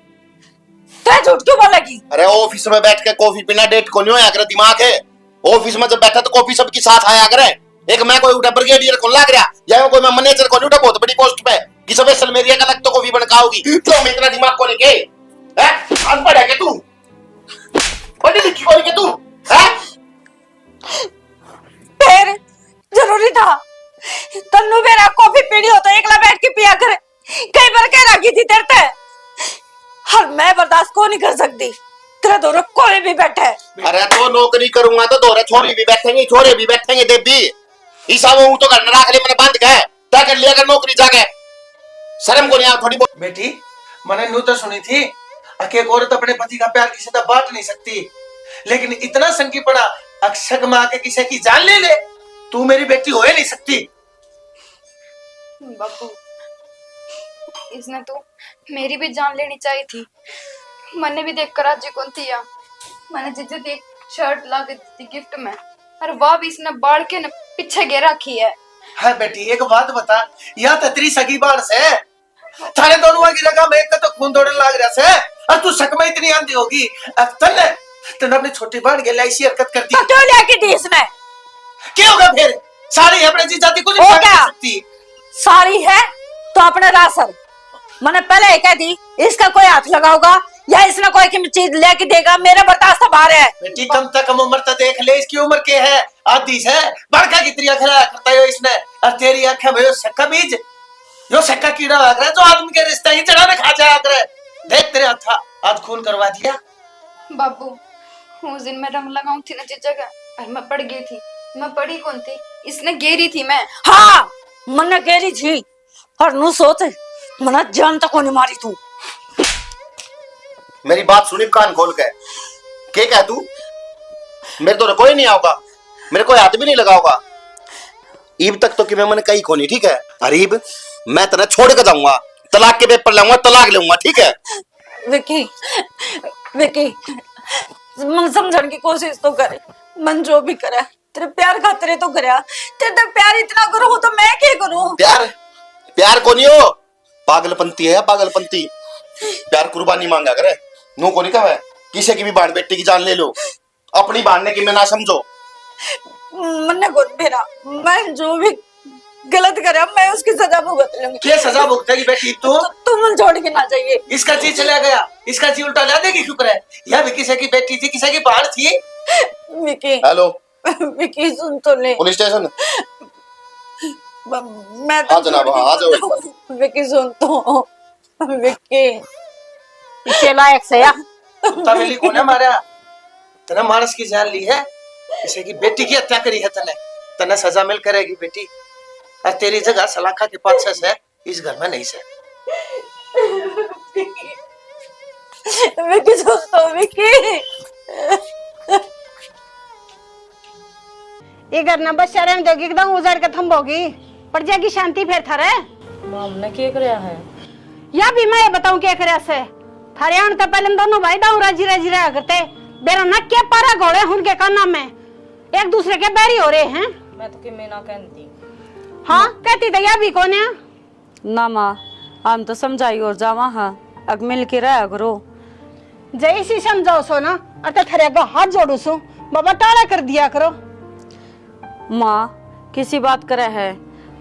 तो झूठ क्यों बोलेगी? अरे ऑफिस में बैठ के कॉफी पीना डेट को नहीं होया करे, दिमाग है। ऑफिस में जब बैठा तो कॉफी सबकी साथ आया करे। एक मैं कोई उठा ब्रिगेडियर को लाग रहा, या कोई मैं मैनेजर को नहीं उठा बहुत बड़ी पोस्ट पे कि स्पेशल मेरी एक अलग तो कॉफी बन खाओगी। तो मैं इतना दिमाग को लेके, हैं? अनपढ़ है के तू? पढ़ी लिखी को के तू? हैं? फिर जरूरी था तन्नू मेरा कॉफी पीनी हो तो एकला बैठ के पिया करे। कई बार कह रखी थी तेरे ते, और मैं बर्दाश्त को नहीं कर सकती। तेरा धोरे कोई भी बैठे। अरे तो नौकरी करूंगा तो धोरे छोरी भी बैठेंगे, छोरे भी बैठेंगे। देवी, ईसा वो तो घर में रख ले, मैंने बांध के तय कर लिया कर नौकरी जाके। शर्म को नहीं आ थोड़ी बहुत? बेटी, मैंने नू तो सुनी थी, अक एक औरत अपने पति का प्यार किसी से बांट नहीं सकती, लेकिन इतना संकीपना, अक शक में आके किसी की जान ले ले, तू मेरी बेटी हो ही नहीं सकती। बाबू, इसने तो मेरी भी जान लेनी चाहिए थी। मैंने भी देख कर राजी कौन थी या। मैंने जीजू दी शर्ट ला के दी थी गिफ्ट में, और वह भी इसने बाल के न पीछे घेर रखी है। है बेटी, एक बात बता, या तो तेरी सगी बाण से, थारे दोनों की रगा में एक तो खून दौड़न लाग रहा से, और तू शक में इतनी आंधी होगी। अब तन्ने, तन्ने अपनी छोटी बाण के लिए ऐसी हरकत कर दी। तो क्यों लेके दी इसने? क्या होगा फिर? साली है अपने जीजा दी, कुछ वो नहीं क्या? कर सकती। साली है तो अपने रासर। मैंने पहले ही कह दी, इसका कोई हाथ लगाओगा या इसने कोई की चीज लेके देगा, मेरा बर्दाश्त तो बाहर है। बेटी, कम से कम उम्र तो देख ले, इसकी उम्र के है, आधी से। बड़का की तेरी आंखें लगा करता है इसने, और तेरी आंखें में यो सक्का बीज, यो सक्का कीड़ा लग रहा है, जो आदमी के रिश्ते ही जड़ा में खा जाया करे। देख तेरे हाथा, आज खून करवा दिया। बाबू, उस दिन मैं रंग लगाऊं थी ना जीजा का, और मैं पड़ गई थी। मैं पड़ी कौन थी, इसने गेरी थी मैं। हाँ, मन्ने गेरी थी। और नू सोच, मना जान तक कोनी मारी तू। मेरी बात सुनी कान खोल के। के कह तू? मेरे तो कोई नहीं आओगा, मेरे कोई हाथ भी नहीं लगाओगा। ईब तक तो कि मैं मने कही कोनी, ठीक है? और ईब मैं तेरा छोड़ के जाऊंगा, तलाक के पेपर लाऊंगा, तलाक लूंगा, ठीक है? विकी, विकी, मन समझण की कोशिश तो कर। मन जो भी करे, तेरे प्यार खातर ही तो करया। तेरे ते प्यार इतना करूं तो मैं क्या करूं? प्यार, प्यार कोनी हो, पागलपंती है या पागलपंती। प्यार कुर्बानी मांगा करे, नू कोनी कहे। किसी की भी बाण बेटी की जान ले लो, अपनी बाण ने कि मैं ना समझो। मन्ने कौन बेरा, मैं जो भी गलत करया, मैं उसकी सजा भुगत लूंगी। क्या सजा भुगतेगी बेटी तू? तू, तू मन छोड़ के ना जाइए। इसका जी चला गया, इसका जी उल्टा ला देगी क्यों करे? यह भी किसी की बेटी थी, किसी की बाण थी। विकी। हेलो। विकी, सुन तो ले। Police station. ब-, मैं तो हाँ जनाब, हाँ, आ जाओ एक बार। विकी, सुन तो। विक्की। इसे लायक से या। कुत्ता बिल्ली को ना मारा, तेरा मानस की जान ली है। किसी की बेटी की हत्या करी है तने, तने सजा मिल करेगी बेटी। और तेरी जगह सलाखा के पाछे से इस घर में नहीं से। विक्की, छोड़ दो, विक्की। ये घर ना बस रहने दोगी, एकदम उजाड़ के थम्बोगी, पड़ जाएगी शांति फिर थारे। माँ, हमने के करया है? या भी मैं ये बताऊं के करया से? थारे आने ते पहले हम दोनों भाई दाऊ राजी राजी रहा करते, बेरा ना के पारा घोले उनके काना में, एक दूसरे के बैरी हो रहे हैं। मैं तो किमे ना कहती। हाँ, कहती तो या भी कौन है? ना माँ, हम तो समझाई और जावा हाँ, अक मिल के रहा करो। जय इसी समझाओ सो ना, और ते थारे आगे हाथ जोड़ू सू, बाबा टाला कर दिया करो। माँ, किसी बात करे है,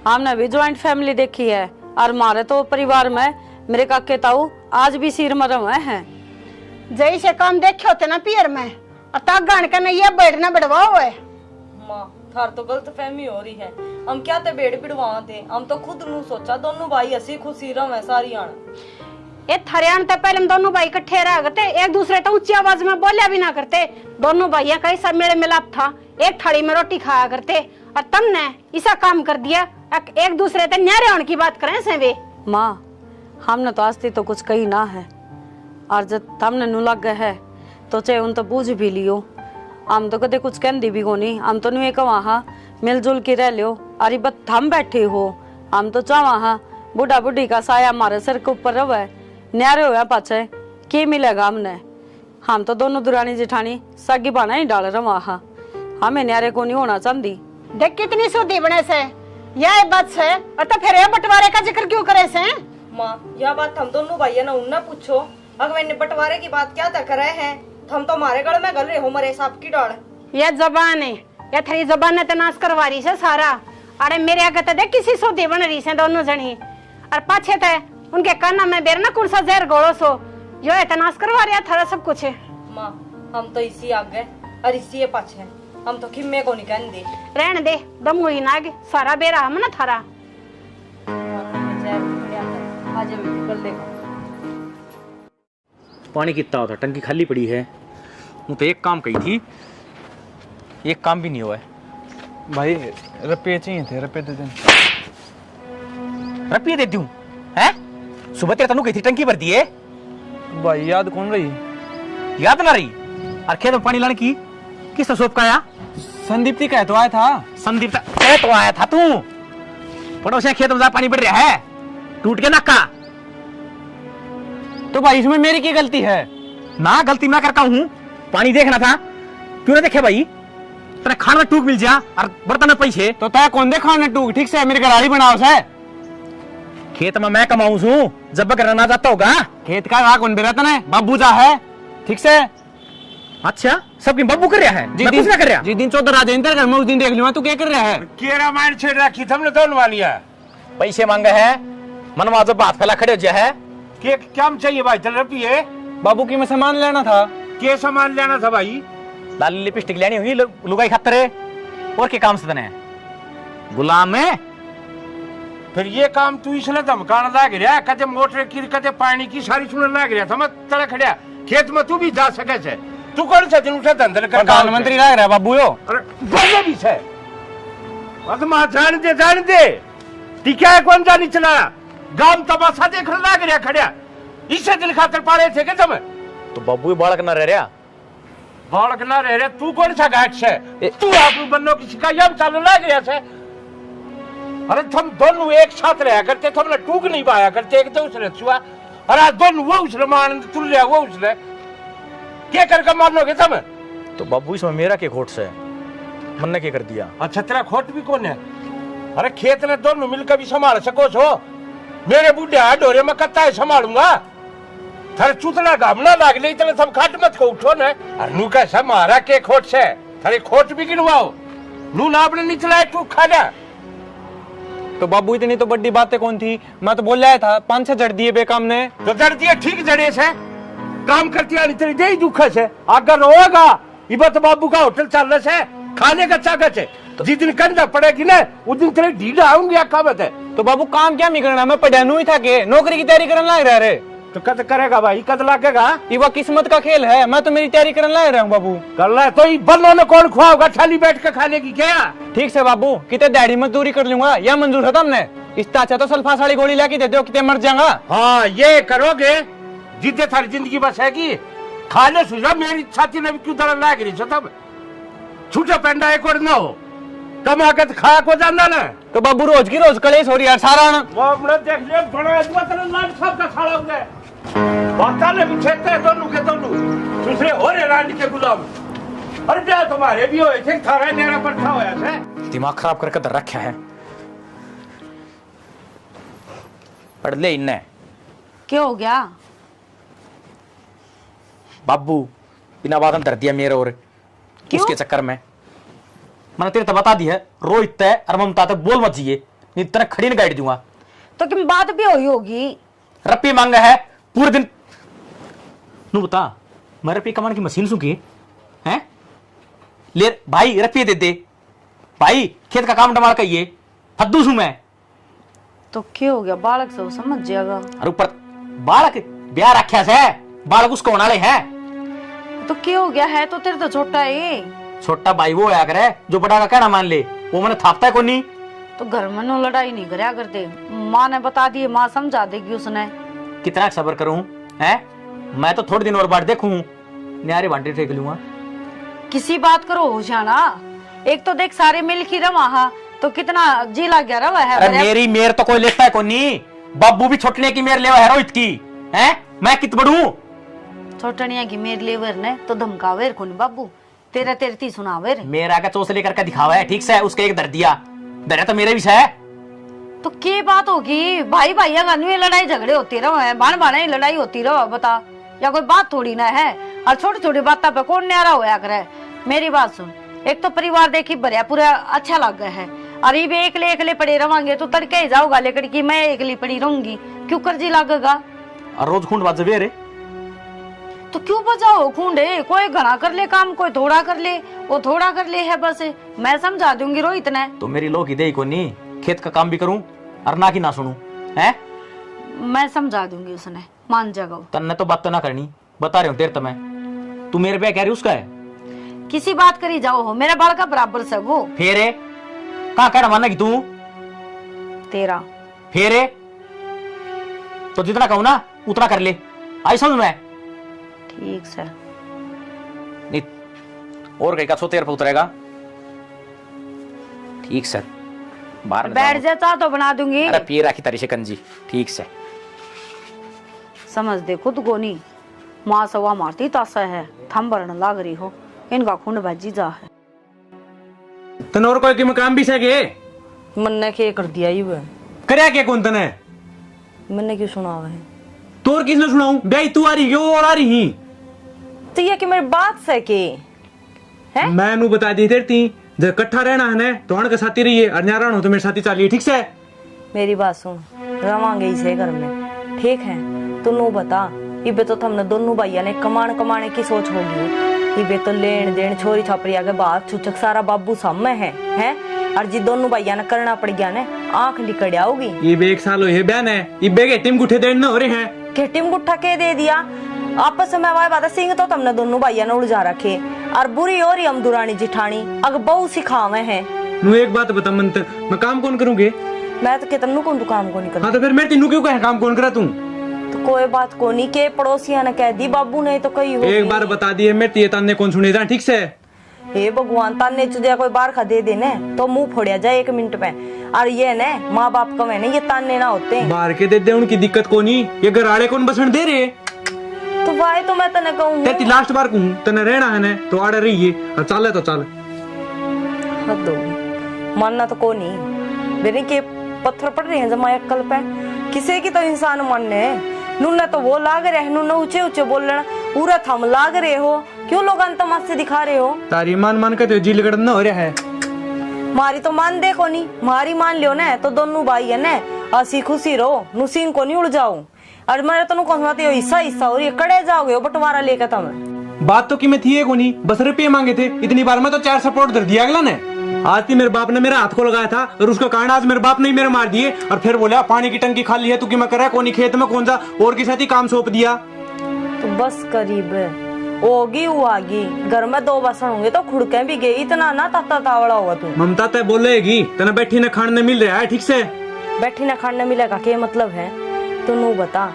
हमने भी ज्वाइंट फैमिली देखी है, और मारे तो परिवार में मेरे काके ताऊ आज भी सिर में रहे हैं। जय से काम देखे होते ना पियर में, और तागान के ना ये बैठ ना बढ़वाओ है। माँ, थार तो गलत फहमी हो रही है। हम क्या ते बेड़ पिड़वा थे, हम तो खुद नू सोचा दोनों भाई हंसी खुशी रहे सारी आण। ए थारे आण ते पहले हम दोनों भाई इकट्ठे रहा करते, एक दूसरे तो ऊंची आवाज में बोलिया भी ना करते। दोनों भाइयों का ऐसा मेल मिलाप था, एक थाली में रोटी खाया करते, और तमने ऐसा काम कर दिया, एक, एक दूसरे ते न्यारे होने की बात करें से वे। माँ, हमने तो आज तक तो कुछ कही ना है, और जब थमने नु लागे है, तो चाहे उन तो बूझ भी लियो। हम तो कदे कुछ कहंदी भी कोनी, हम तो नु ये कहा हाँ, मिलजुल के रह लियो। अरे बस थम बैठे हो, हम तो चाहवा हाँ, बूढ़ा बूढ़ी का साया हमारे सिर के ऊपर रहे, न्यारे होया पाछे के मिलेगा हमने? हम तो दोनों दुरानी जिठानी सागी बाना ही डाल रहा हाँ, हमें न्यारे को नहीं होना चाहती। देख कितनी सुधी बने से, या बात से, और तो फिर ये बंटवारे का जिक्र क्यों करे से? माँ, या बात हम दोनों भाइयों ने उनने पूछो। अगवे ने बंटवारे की बात क्या तक करे हैं? थम तो हमारे गल में गल रहे हो, मरे सांप की डाल। या जबान है, या थारी जबान ने तो नाश करवा रही से सारा। अरे मेरे आगे तो देख किसी सौदे बन रही से दोनों जनी, और पाछे ते उनके काना में बेरना कौन सा जहर घोलो सो, यो है तो नाश करवा रहा थारा सब कुछ। माँ, हम तो इसी आगे और इसी ये पाछे, हम तो किम्मे को नहीं कहन दे। रहन दे, दम हुई नाग, सारा बेरा हम ना थारा। जहर निकलिया है, आज हम कर लेगा। पानी कितना होता, टंकी खाली पड़ी है। वो तो एक काम कही थी, एक काम भी नहीं हुआ है। भाई, रुपये चाहिए थे, रुपये दे दें। रुपये दे दूं? हैं? सुबह तेरे तनु कही थी टंकी भर दिए। भाई, याद कौन रही? याद ना रही? और खेत में पानी लाने की किस सौंप का आया? संदीप जी कह तो आया था। संदीप ता-, कह तो आया था तू। पड़ोसिया खेत में जा पानी बढ़ रहा है, टूट के नाका। तो भाई, इसमें मेरी क्या गलती है? ना, गलती मैं करता हूँ, पानी देखना था, क्यों ना देखे भाई? तेरे खान में टूक मिल जा और बर्तन में पैसे। तो तय कौन दे खान में टूक? ठीक से मेरी घराली बनाओ से। खेत में मैं कमाऊं सूं, जब घर ना जाता होगा। खेत का राह कौन बेरा तने? बाबू जा है, ठीक से। अच्छा, सब की बाबू कर रहा है, जिस मैं दिन कुछ ना कर रहा। जिस दिन चौधर राजेंद्र घर में, उस दिन देख लूंगा तू क्या कर रहा है। के रामायण छेड़ रखी थमने दोनों वालिया। पैसे मांगे है, मन में जब हाथ फैला खड़े हो जा है। के काम चाहिए भाई? चल रपिए। बाबू की मैं सामान लेना था। के सामान लेना था भाई? लाली लिपस्टिक लेनी हुई, लु-, लुगाई खातर है। और के काम से तने? गुलाम है। फिर ये काम तू इसने धमकाण लाग रहा, कदे मोटर की, कदे पानी की, सारी सुनने लाग रहा था मैं तड़े खड़ा। खेत में तू भी जा सके से। तू कौन सा दिन उठा धंधल कर प्रधानमंत्री लाग रहा बाबू यो। अरे, बोले भी से। मत मार, जान दे, जान दे। ठीक है, कौन जानी चला? गांव तमाशा देखने लाग रहा खड़ा। इसे दिन खातर पाले थे के तुम? तो बाबू ही बालक ना रह रहा। बालक ना रह रहा, तू कौन सा गाठ से? ए- तू आप बन्नो किसी का यम चालू लाग रहा से। अरे, थम दोनों एक साथ रहा करते, थमने टूक नहीं पाया करते एक दूसरे छुआ। अरे, आज दोनों वो उसने मारन तुल लिया, वो उसने। क्या करके मानोगे तुम? तो बाबू, इसमें मेरा के खोट से? मन्ने के कर दिया? अच्छा, तेरा खोट भी कौन है? अरे, खेत ने दोनों मिलकर भी संभाल सको छो। मेरे बूढ़े हाथ ढोरे मैं कत्ता है संभालूंगा? थारे चूतना घामना लाग ले, इतने सब खाट मत को उठो ने। अरे, नू कैसे मारा के खोट से? थारे खोट भी गिनवाओ। नू ना आपने निचला है, तू खा जा। तो बाबू, इतनी तो बड़ी बातें कौन थी? मैं तो बोला था, पांच छह जड़ दिए बेकाम ने। तो जड़ दिए ठीक जड़े से, काम करती आनी तेरी दे ही दुख से। अगर रोएगा, इबा तो बाबू का होटल चल रहा से, खाने का चाकत है। जिस दिन कंधा पड़ेगी ना, उस दिन तेरे ढीला आऊंगी आका बत है। तो बाबू, काम क्या नहीं करना? मैं पढ़ा नू ही था के नौकरी की तैयारी करने लग रहा रे। तो कद करेगा भाई, कद लागेगा? ये वो किस्मत का खेल है, मैं तो मेरी तैयारी करने लाया रहूं बाबू। कर ले तो, ये बल्लों ने कौन खुआओगा? थाली बैठ के खा लेगी क्या? ठीक से बाबू, कितने दिहाड़ी मजदूरी कर लूंगा, या मंजूर है तुमने? इससे अच्छा तो सल्फास वाली गोली लाके दे दो, कितने मर जाऊंगा। हाँ, ये करोगे, जिद्दे थारी जिंदगी बसेगी। खा ले सुजा, मेरी छाती ने भी क्यों दर्द लाग रही से तब? छूटे पेंडा एक और ना हो, कमा के तो खा को जाना ना। तो बाबू, रोज की रोज कलेश हो रही है सारा ना। वो अपना देख ले, बड़ा इतना तेरा लाड साहब का साला उधर। बाता ने भी खेते दोनों के दोनों, दूसरे हो रे रानी के गुलाम। अरे ब्याह तुम्हारे भी होए थे, थारा मेरा पट्ठा होया से। दिमाग खराब करके धर रखा है। पढ़ ले इन्ने। क्या हो गया? बाबू, बिना बात में धर दिया मेरे और क्यों? उसके चक्कर में। मैंने तेरे तो बता दी है, रोहित तै और ममता तै बोल मत जिए, नहीं तेरे खड़ी न गाइड दूंगा। तो किम बात भी हुई होगी। रपी मांगा है पूरे दिन। नू बता, मैं रपी कमान की मशीन सूं की? हैं? ले भाई, रपी दे दे भाई, खेत का काम डमाल कहिए, फद्दू सूं मैं। तो के हो गया, बालक से वो समझ जाएगा। अरे ऊपर बालक ब्याह रखा से, बालक उसको होने वाले है। तो के हो गया, है तो तेरे तो छोटा है। छोटा भाई वो होया करे जो बड़ा का कहना मान ले, वो मैंने थापता है कोनी। तो घर में नो लड़ाई नहीं करया करते, माँ ने बता दिए, माँ समझा देगी उसने। कितना सब्र करूं, हैं? मैं तो थोड़े दिन और बाट देखूं, न्यारे बांटे फेंक लूंगा। किसी बात करो होशियाना, एक तो देख सारे मिल की रवा हा, तो कितना जी लग गया रवा है। अरे भरया। मेरी मेर तो कोई लेता है कोनी, बाबू भी छोटने की मेर लेवा है रोहित की, हैं? मैं कित बड़ू? छोटनिया की मेर लेवर ने तो धमकावे कोनी बाबू, तेरा तेरे ती सुनावे रे। मेरा का चोस लेकर के दिखावा है, ठीक से उसके एक धर दिया, धरे तो मेरे भी से। तो के बात होगी, भाई भाइयां का न्यू लड़ाई झगड़े होते रहो हैं, भाण भाणे ही लड़ाई होती रहो, बता, या कोई बात थोड़ी ना है। और छोटी छोटी बातों पे कौन न्यारा होया करे? मेरी बात सुन, एक तो परिवार देखी भरया पूरा अच्छा लागे है, और ये भी एकले एकले पड़े रवांगे तो तड़के ही जाओगा, लेकिन कि मैं एकली पड़ी रहूंगी, क्यों कर जी लागेगा? और रोज खूंड बाजे बे रे। तो क्यों बजाओ खूंडे? कोई घणा कर ले काम, कोई थोड़ा कर ले, वो थोड़ा कर ले है बस। मैं समझा दूंगी रोहित ने। तो मेरी लो की दे ही कोनी, खेत का काम भी करूं और ना की ना सुनूं, हैं? मैं समझा दूंगी उसने, मान जाएगा वो। तन्ने तो बात तो ना करनी, बता रहे हो तेरे तो मैं। तू मेरे पे कह रही उसका है? किसी बात करी जाओ हो, मेरा बालका बराबर से वो। फेर? कहाँ कहना मानेगी तू? तेरा। फेर? तो जितना कहूं ना, उतना कर ले। आई समझ में? ठीक से। नहीं, और कहीं का सो तेरे पे उतरेगा। ठीक से। बाहर न बैठ जाऊं। जा, चाह तो बना दूंगी। अरे, पिए राखी तारी शिकंजी। ठीक से। समझ दे खुद को नहीं। माँ सवा मारती तासा है, थम भरण लाग रही हो। इनका खून भजी जा है। तने और कोई किम काम भी सै के? मन्ने के कर दिया ही वह। करया के कौन तने? मन्ने क्यों सुनावे है? तो और किसने सुनाऊं? ब्याही तू आ रही, यो और आ रही ही। तो ये कि मेरी बात सै के? हैं? मैं नू बता दी तेरे ती, जब इकट्ठा रहना है ना, तो अण के साथी रहिए, और न्यारा हो तो मेरे साथी चलिए, ठीक से? मेरी बात सुन, रवांगे इसे घर में, ठीक है? तू नू बता, इबे तो थमने दोनों भाइया ने कमाण कमाने की सोच होगी। इबे तो लेन देन, छोरी छापरिया के बात छुचक सारा बाबू सामने है, हैं? और जी दोनों भाइया ने करना पड़ गया ने, आंख लिकड़ आओगी। इबे एक साल हुए ब्याह ने, इबे के टिम गुठे देन न हो रहे हैं। के टिम गुठा के दे दिया? आपस में वाह बात सिंह तो थमने दोनों भाइया ने उलझा रखे। और बुरी हो रही हम दुरानी जिठानी, अग बहू सिखावे हैं। नू एक बात बता मंत, मैं काम कौन करूंगे? मैं तो कितन नू कौन तू काम कौन कर। हाँ, तो फिर मैं तेनू क्यों कहे काम कौन करा तू? तो कोई बात कोनी, के पड़ोसिया ने कह दी, बाबू ने तो कही होगी। एक बार बता दिए, मैं तेरे ताने कौन सुने जा, ठीक से? हे भगवान, ताने चुदिया कोई बार खा दे देने तो मुंह फोड़िया जाए एक मिनट में। और ये ने माँ बाप कवे ने, ये ताने ना होते। बाहर के दे दे, उनकी दिक्कत कोनी, ये घर आले कौन बसन दे रहे? तो भाई, तो मैं तने कहूँ। तेरी लास्ट बार कहूँ, तने रहना है ने, तो आड़े रहिए, और चाले तो चाल। हद हो गई, मानना तो को नहीं। बेरे के पत्थर पड़ रहे हैं जमा अक्कल पे, किसे की तो इंसान मानने। नुन्ने तो वो लाग रहे हैं, नुन्ने ऊंचे ऊंचे बोलण, पूरा थम लाग रहे हो। क्यों लोगां ने तमाशे दिखा रहे हो? तारी मान मान के तो जी लगड़न हो रहा है। मारी तो मान दे कोनी, मारी मान लियो ने तो दोनों भाई है ने हंसी खुशी रहो, नुसिंग कोनी उड़ जाओ। और मैं तनु कहूंगा तो हिस्सा हिस्सा हो रही है, कड़े जाओगे हो बंटवारा लेके तुम। बात तो कि मैं थी ये कोनी, बस रुपये मांगे थे, इतनी बार में तो चार सौ पोट धर दिया अगला ने। आज ती मेरे बाप ने मेरा हाथ को लगाया था और उसका कारण आज मेरे बाप ने ही मेरे मार दिए। और फिर बोला, "पानी की टंकी खाली है, तू कि मैं करे कोनी खेत में कौन जा और किसा ती काम सौंप दिया।" तो बस करीब होगी, वो आगी। घर में दो बासण होंगे तो खुड़के भी गए, इतना ना ताता तावड़ा होगा तू। ममता, तै बोलेगी, तने बैठी ने खाण ने मिल रहा है ठीक से? बैठी ने खाण ने मिलेगा, के मतलब है? तू नू बता,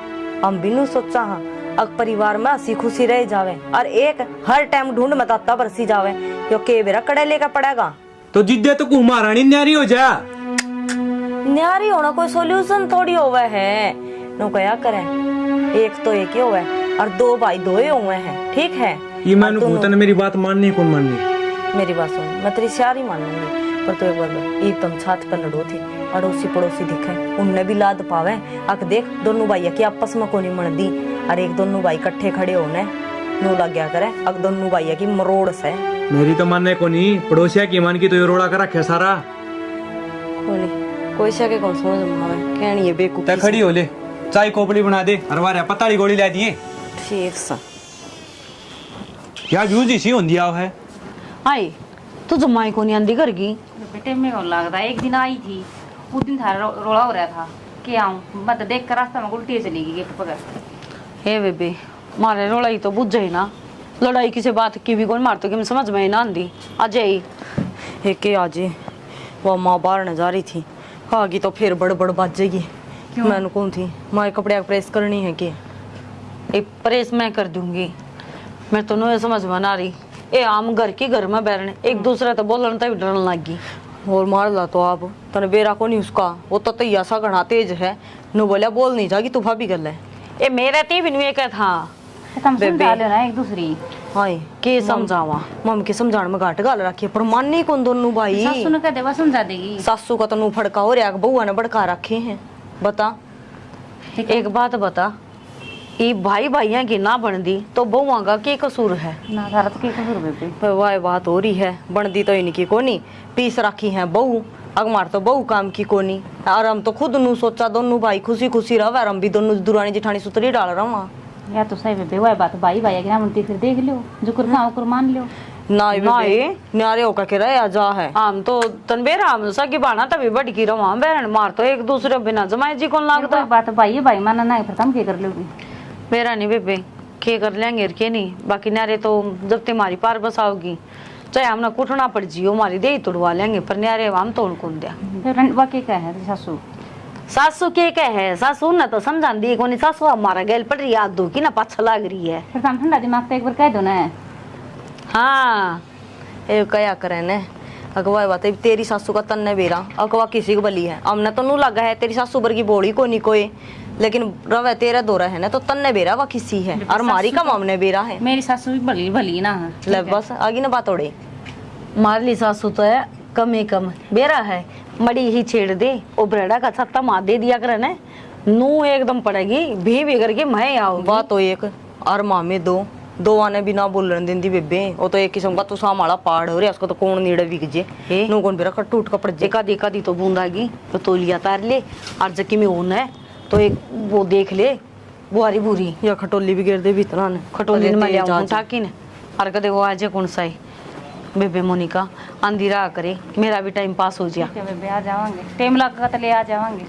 हम भी नू सोचा हाँ, अक परिवार में हंसी खुशी रह जावे, और एक हर टाइम ढूंढ में ताता बरसी जावे, यो के बेरा कड़े लेके पड़ेगा? तो जिद्दे तो घूमा रानी न्यारी हो जा। न्यारी होना कोई सॉल्यूशन थोड़ी होवे है। नो कया करे, एक तो एक ही होवे और दो भाई दो ही होवे हैं, ठीक है? ये और मैंने दोनों भूतन मेरी बात माननी कौन माननी? मेरी बात सुन, मैं तेरी सारी मान लूंगी, पर तू एक बात बता, ईब तम छात पर लड़ो थे, अड़ोसी पड़ोसी दिखे, उनने भी लाद पावे। अक देख, दोनों भाइया की आपस में कोनी मनदी, और एक दोनों भाई इकट्ठे खड़े होने नू लग गया करे, अक दोनों भाइया की मरोड़ से। मेरी तो माने कोनी, पड़ोसिया की मान की तो ये रोड़ा कर रखे सारा। कोनी, कोई सा के कौन समझ में आवे, कहनी है बेवकूफी तै से। खड़ी हो ले, चाय कोपली बना दे, और वारे पताली गोली ला दिए। ठीक सा। क्या यूज इसी होंदी आव है? आई, तू जमाई कोनी आंदी घर की। बेटे, मैं कौन लगता, एक दिन आई थी, उस दिन थारा रो-, रोला हो रहा था, के आऊं, मैं तो देख कर रास्ता में उल्टी चली गई गेट पर। हे बेबे, मारे रोला ही तो बुझे ही ना, लड़ाई किसी बात की भी कोनी, मारे तो किम समझ में ही ना आंदी। अजय ही, एक के आज वो माँ बाहर न जा रही थी, आगी तो फिर बड़बड़ बाजेगी। क्यों? मैंने कौन थी, मारे कपड़े प्रेस करनी है के? ए, प्रेस मैं कर दूंगी। मैं तो नो समझ में ना रही। ए, आम घर की घर में बैरन, एक दूसरे तो बोलन तक डरन लग गई। और मार ला तो आप, तने बेरा को नहीं उसका, वो तो तैया सा घना तेज है। नु बोलिया, बोल नहीं जागी तू भाभी गल है। ए, मेरा ते भी नु एक था। तो तुम बेबे। समझा लो ना एक दूसरी। हाय, के मम-, समझावा? मम के समझाण में घाट घाल रखी है, पर मानी कौन दोनों भाई? सासू ने कह दे, वो समझा देगी। सासू का तो नु फड़का हो रहा, बहुआ ने भड़का रखे हैं। बता, ठीक है। एक बात बता, ई भाई भाइयां की ना बनदी तो बहुआं का के कसूर है? ना, थारा तो के कसूर बेबे? पर वाह बात हो रही है, बनदी तो इनकी कोनी, पीस रखी है बहू। अग मार तो बहू काम की कोनी, और हम तो खुद नू सोचा दोनों भाई खुशी खुशी रहे, और हम भी दोनों दुरानी जिठानी सुतरी डाल रहा। या तो सही बेबे, वह बात भाई भाई की ना बनती, फिर देख लियो, जुकर खाओ, उकर मान लियो। ना बेबे, न्यारे होकर के रहे जा है। हम तो तन बेरा हम सगी बाना तभी बढ़ की रहा, बहन मार तो एक दूसरे बिना जमाए जी कौन फिर लागता। कोई बात भाई भाई माना ना, फिर तुम के कर लोगी? बेरा नहीं बेबे, के कर लेंगे और के नहीं, बाकी न्यारे तो जब ते हमारी पार बसाओगी, चाहे हमने कुटना पड़ जियो, हमारी देही तुड़वा लेंगे, पर न्यारे हम तोड़ कौन दिया। फिर रंडवा के कह है सासू? सासू के कह है, सासू ने तो समझांदी कोनी, सासू हमारा गैल पड़ रही है, आदू की ना पाछा लाग रही है। फिर तुम ठंडा दिमाग तो एक बार कह दो ना। हाँ, ए कया करे ने, अगवा बात है, तेरी सासू का तन्ने बेरा, अगवा किसी को बली है, हमने तो नू लगा है, तेरी सासू बरगी बोली कोनी कोई, लेकिन रवे तेरे दो रहे ना, तो तन्ने बेरा वा किसी है, और मारी कम हमने बेरा है। मेरी सासू भी भली, भली ना है। ले ठीक है। बस, आगी ना बात ओड़े। मारली सासू तो है, कम ही कम बेरा है, मड़ी ही छेड़ दे, ओ बरड़ा का छत्ता मार दे दिया करे ने, नू एकदम पड़ेगी, भी भी करके मैं आऊंगी। बात तो एक, और मामे दो, दोवां ने भी ना बोलण देंदी बेबे, वो तो एक किस्म का तुसा माला पाड़ हो रहा, उसको तो कौन नीड़े बिक जे। ए? नू कौन बेरा टूट का पड़ जे। एकादी, एकादी तो बूंदागी, तो तौलिया तार ले, और जकी में होना है, तो एक वो देख ले, बुआरी भूरी। या खटोली भी गिर दे भी इतना ने। खटोली अरे में ले तेज आऊं आज। ठाकी ने। और कदे वो आज कौन सा है? बेबे मोनिका, आंधी रहा करे, मेरा भी टाइम पास हो जिया। ठीक है बेबे, आ जावांगे। टाइम लगेगा तो ले आ जावांगे।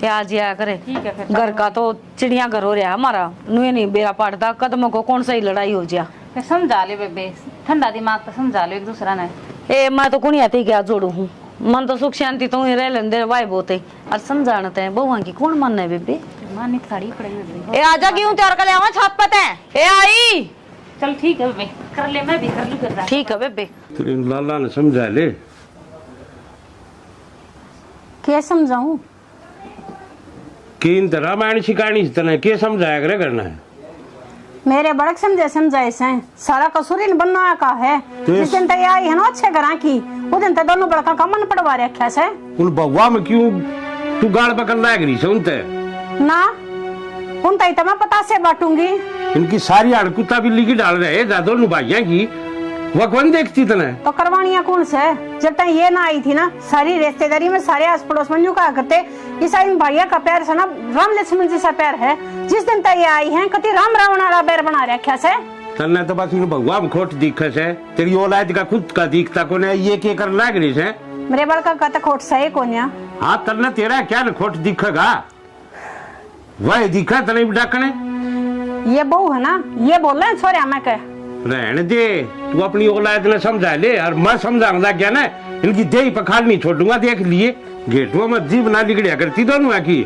ये आ जाया करे। ठीक है फिर। घर का तो चिड़िया घर हो रहा हमारा। नुए नहीं बेरा पाटदा, कदमों को कौन सा ही लड़ाई हो जिया। फिर समझा ले बेबे, ठंडा दिमाग तो समझा लो एक दूसरा ने। ए, मैं तो कुणिया ते क्या जोड़ू हूँ, मन तो सुख शांति तो ही रह लेंदे भाई बहुत है। और समझाना ते बहुआ की कौन मानना है बेबे? माननी तो साड़ी पड़ेगी बेबे। ए, आजा, क्यों तैयार कर ले आवा छात पे ते। ए, आई। चल ठीक है बेबे, कर ले, मैं भी कर लूँ फिर। ठीक है बेबे। तेरे लाला ने समझा ले। क्या समझाऊं? कि इन तो रामायण सिखानी से तने के समझाया करे करना है? मेरे बड़क समझे समझाए से, सारा कसूर इन बन्ना का है। तो जिस दिन तक ये आई है ना अच्छे घरां की, उस दिन तक दोनों बड़का का मन पड़वा रखा से। उन बउआ में क्यों तू गाल पकड़ लाग रही से उनते? ना, उनते ही तो मैं पता से बांटूंगी। इनकी सारी हड़कुता बिल्ली की डाल रहे जा दोनों भाइयां की, वह कौन देखती तने? तो करवानिया कौन से? जब तक ये ना आई थी ना, सारी रिश्तेदारी में, सारे आस पड़ोस में न्यू कहा करते, इसा इन भाइया का प्यार से ना राम लक्ष्मण जैसा प्यार है। जिस दिन तक ये आई हैं, कति राम रावण वाला बैर बना रखा से। तन्ने तो बस इन भगवा में खोट दिखे से, तेरी औलाद का खुद का दिखता कोने, ये के कर लाग रही से? मेरे बालका का तो खोट सही कोन्या। हाँ, तन्ने तेरा क्या न खोट दिखेगा? वह दिखा तने भी डाकने। ये बहू है ना, ये बोले छोरे हमें के। रहने दे, तू अपनी औलाद ने समझा ले, और मैं समझाने लग गया ना, इनकी देही पखाल नहीं छोड़ूंगा, देख लिए। घेटुआ में जीभ ना लिगड़िया करती दोनों की,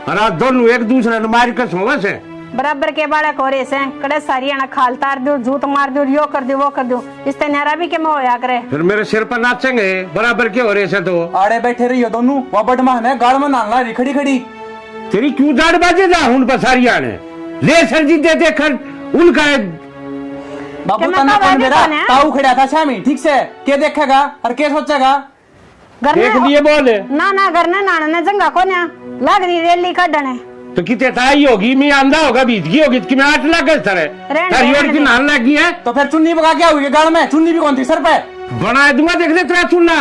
और आज दोनों एक दूसरे ने मार के सोवे से। बराबर के बालक हो रहे से, कड़े सारी आना खाल तार दो, जूत मार दो, यो कर दो, वो कर दो, इससे न्यारा भी के में होया करे। फिर मेरे सिर पर नाचेंगे, बराबर के हो रहे से तो। आड़े बैठे रहियो दोनों, वह बदमाश ने गाल में नालना रही खड़ी खड़ी। तेरी क्यों जाड़बाजी ना उन पर सारिया ने? ले सर जी दे देखन उनका। बाबू, के मैं तन्ने कौन बेरा? ताऊ खड़ा था शामी, ठीक से? के देखेगा और के सोचेगा? घर देख में लिए बोल। ना, ना, घर ने नान ने जंगा कोन्या। लाग रही रैली काढने। तो किते ताई होगी, मैं आंधा होगा, भीतगी होगी, कि मैं आठ लाख गज थारे। रहने दे, थारी ओर रहने की दे। नान लग गई है। तो फिर चुन्नी बगा क्या हुई गाल में? चुन्नी भी कौन थी सर पे? बना दूंगा, देख ले तेरा चुन्ना।